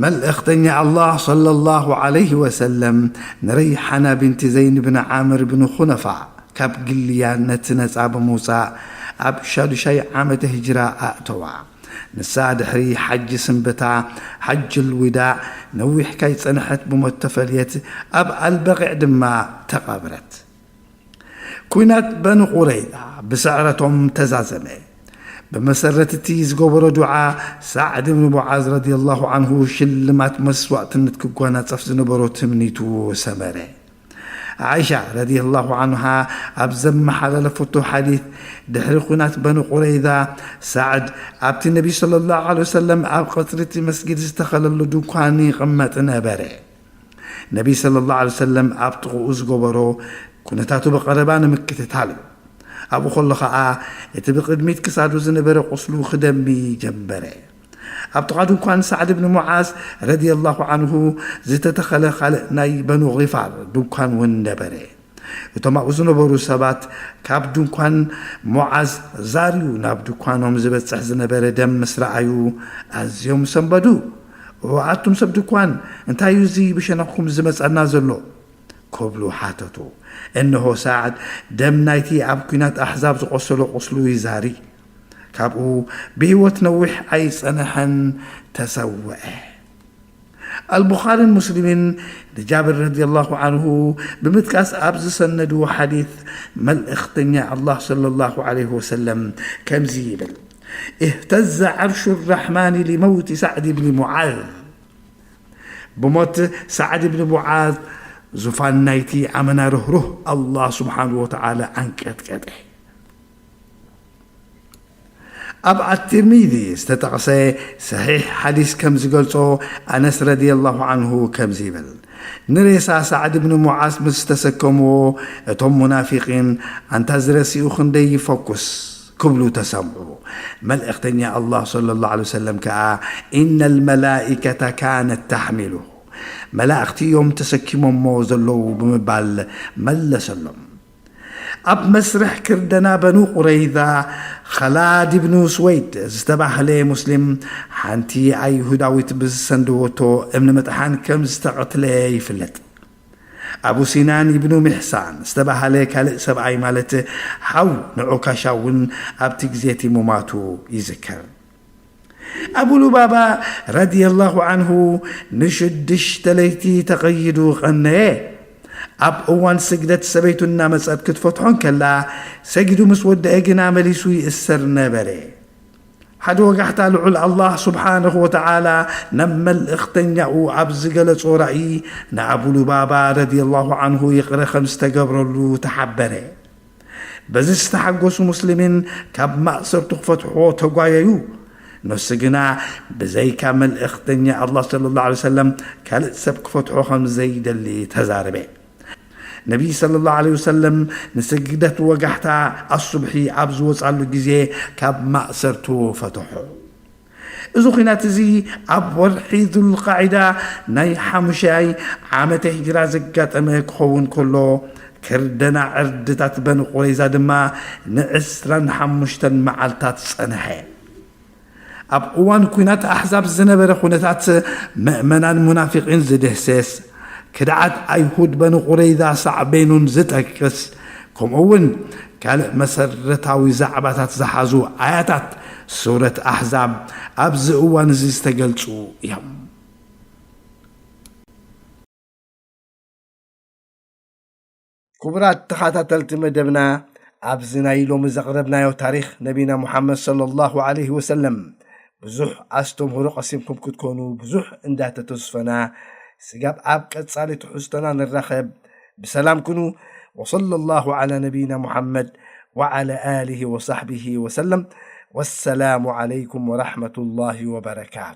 መልእኽተኛ ኣላህ ሰለላሁ ዐለይሂ ወሰለም ንረይሓና ቢንቲ ዘይን ብን ዓምር ብን ኹነፋ ካብ ግልያ ነቲ ነጻ ብምውጻእ ኣብ ሻዱሻይ ዓመተ ሂጅራ ኣእተዋ። ንሳ ድሕሪ ሓጂ ስንበታ፣ ሓጅል ዊዳእ፣ ነዊሕ ካይጸንሐት ብሞት ተፈልየት፣ ኣብ ኣልበቂዕ ድማ ተቐብረት። ኲናት በኒ ቁረይዛ ብስዕረቶም ተዛዘመ። ብመሰረት እቲ ዝገበሮ ዱዓ፣ ሳዕድ ብን ሙዓዝ ረዲየላሁ ዓንሁ ሽልማት መስዋእትነት ክጓናጸፍ ዝነበሮ ትምኒቱ ሰመረ። ዓኢሻ ረዲየላሁ ዓንሃ ኣብ ዘመሓላለፈቶ ሓዲት፣ ድሕሪ ኹናት በኒ ቁረይዛ፣ ሳዕድ ኣብቲ ነቢ ሰለላሁ ዐለይሂ ወሰለም ኣብ ቀጽሪ እቲ መስጊድ ዝተኸለሉ ድኳን ይቕመጥ ነበረ። ነቢ ሰለላሁ ዐለይሂ ወሰለም ኣብ ጥቕኡ ዝገበሮ፣ ኩነታቱ ብቐረባ ንምክትታል እዩ። ኣብኡ ከሎ ኸኣ፣ እቲ ብቕድሚት ክሳዱ ዝነበረ ቁስሉ ክደሚ ጀመረ። ኣብ ጥቓ ድንኳን ሳዕድ ብን ሙዓዝ ረዲየላሁ ዓንሁ ዝተተኸለ ካልእ ናይ በኑ ጊፋር ድንኳን እውን ነበረ። እቶም ኣብኡ ዝነበሩ ሰባት፣ ካብ ድንኳን ሙዓዝ ዛርዩ ናብ ድኳኖም ዝበጽሕ ዝነበረ ደም ምስ ረኣዩ፣ ኣዝዮም ሰንበዱ። "ኦ፣ ኣቱም ሰብ ድኳን፣ እንታይ እዩ እዚ ብሸነኽኩም ዝመጸና ዘሎ?" ክብሉ ሓተቱ። እንሆ ሳዕድ ደም ናይቲ ኣብ ኲናት ኣሕዛብ ዝቖሰሎ ቁስሉ ይዛሪ። ካብኡ ብህይወት ነዊሕ ኣይጸነሐን፣ ተሰውአ። ኣልቡኻርን ሙስሊምን ንጃብር ረዲየላሁ ዓንሁ ብምጥቃስ ኣብ ዝሰነድዎ ሓዲት፣ መልእኽተኛ ኣላህ ሰለላሁ ዐለይሂ ወሰለም ከምዚ ይብል፣ "اهتز عرش الرحمن لموت سعد بن معاذ." ብሞት ሳዕድ ብን ሙዓዝ ዙፋን ናይቲ ኣመና ርህሩህ ኣላህ ስብሓንሁ ወተዓላ ኣንቀጥቀጠ። ኣብ ኣትርሚዚ ዝተጠቕሰ ሰሒሕ ሓዲስ ከም ዝገልጾ፣ ኣነስ ረዲየላሁ ዓንሁ ከምዚ ይብል፣ ንሬሳ ሳዕድ ብን ሙዓዝ ምስ ተሰከምዎ፣ እቶም ሙናፊቒን፣ "ኣንታ ዝረሲኡ ክንደይ ይፈኩስ?" ክብሉ ተሰምዑ። መልእኽተኛ ኣላህ ሰለላሁ ዐለይሂ ወሰለም ከኣ፣ "ኢነል መላኢከተ ካነት ተሕሚሉሁ፣ መላእኽቲ እዮም ተሰኪሞሞ ዘለዉ" ብምባል መለሰሎም። ኣብ መስርሕ ክርደና በኑ ቁረይዛ፣ ኸላድ ብኑ ስወይድ ዝተባህለ ሙስሊም፣ ሓንቲ ኣይሁዳዊት ብዝሰንደወቶ እምኒ ምጥሓን ከም ዝተቐትለ ይፍለጥ። ኣቡ ሲናን ኢብኑ ሚሕሳን ዝተባህለ ካልእ ሰብኣይ፣ ማለት ሓው ንዑካሻ እውን ኣብቲ ግዜ እቲ ምማቱ ይዝከር። ኣቡ ሉባባ ረዲየላሁ ዓንሁ ንሽዱሽተ ለይቲ ተቐይዱ ቐነየ። ኣብ እዋን ስግደት ሰበይቱ እናመጸት ክትፈትሖ እንከላ፣ ሰጊዱ ምስ ወደአ ግና መሊሱ ይእሰር ነበረ። ሓደ ወጋሕታ ልዑል ኣላህ ስብሓነሁ ወተዓላ ናብ መልእኽተኛኡ ኣብ ዝገለጾ ራእይ፣ ንኣቡ ሉባባ ረዲየላሁ ዓንሁ ይቕረ ከም ዝተገብረሉ ተሓበረ። በዚ ዝተሓጎሱ ሙስሊሚን ካብ ማእሰርቱ ክፈትሕዎ ተጓየዩ። ንሱ ግና ብዘይካ መልእኽተኛ ኣላህ ሰለላሁ ዐለይሂ ወሰለም ካልእ ሰብ ክፈትሖ ከም ዘይደሊ ተዛረበ። ነቢይ ሰለላሁ ዐለይሂ ወሰለም ንስግደት ወጋሕታ ኣሱብሒ ኣብ ዝወጻሉ ግዜ ካብ ማእሰርቱ ፈትሖ። እዚ ኹናት እዚ ኣብ ወርሒ ዙልቃዒዳ ናይ ሓሙሻይ ዓመተ ሂጅራ ዘጋጠመ ክኸውን ከሎ፣ ክርደና ዕርድታት በኒ ቁረይዛ ድማ ንዕስራን ሓሙሽተን መዓልታት ጸንሐ። ኣብ እዋን ኲናት ኣሕዛብ ዝነበረ ኩነታት፣ ምእመናን ሙናፊቒን ዝድህስስ፣ ክድዓት ኣይሁድ በኒ ቁረይዛ ሳዕቤኑን ዝጠቅስ፣ ከምኡ እውን ካልእ መሰረታዊ ዛዕባታት ዝሓዙ ኣያታት ሱረት ኣሕዛብ ኣብዚ እዋን እዚ ዝተገልጹ እዮም። ክቡራት ተኸታተልቲ መደብና፣ ኣብዚ ናይ ሎሚ ዘቕረብናዮ ታሪኽ ነቢና ሙሓመድ ሰለላሁ ዐለይሂ ወሰለም ብዙሕ ኣስተምህሮ ቀሲምኩም ክትኮኑ ብዙሕ እንዳተተስፈና፣ ስጋብ ኣብ ቀጻሊ ትሕዝቶና ንራኸብ፣ ብሰላም ኩኑ። ወሰለላሁ ዐላ ነቢይና ሙሓመድ ወዐላ ኣሊሂ ወሳሕቢሂ ወሰለም። ወሰላሙ ዐለይኩም ወረሕመቱላሂ ወበረካቱ።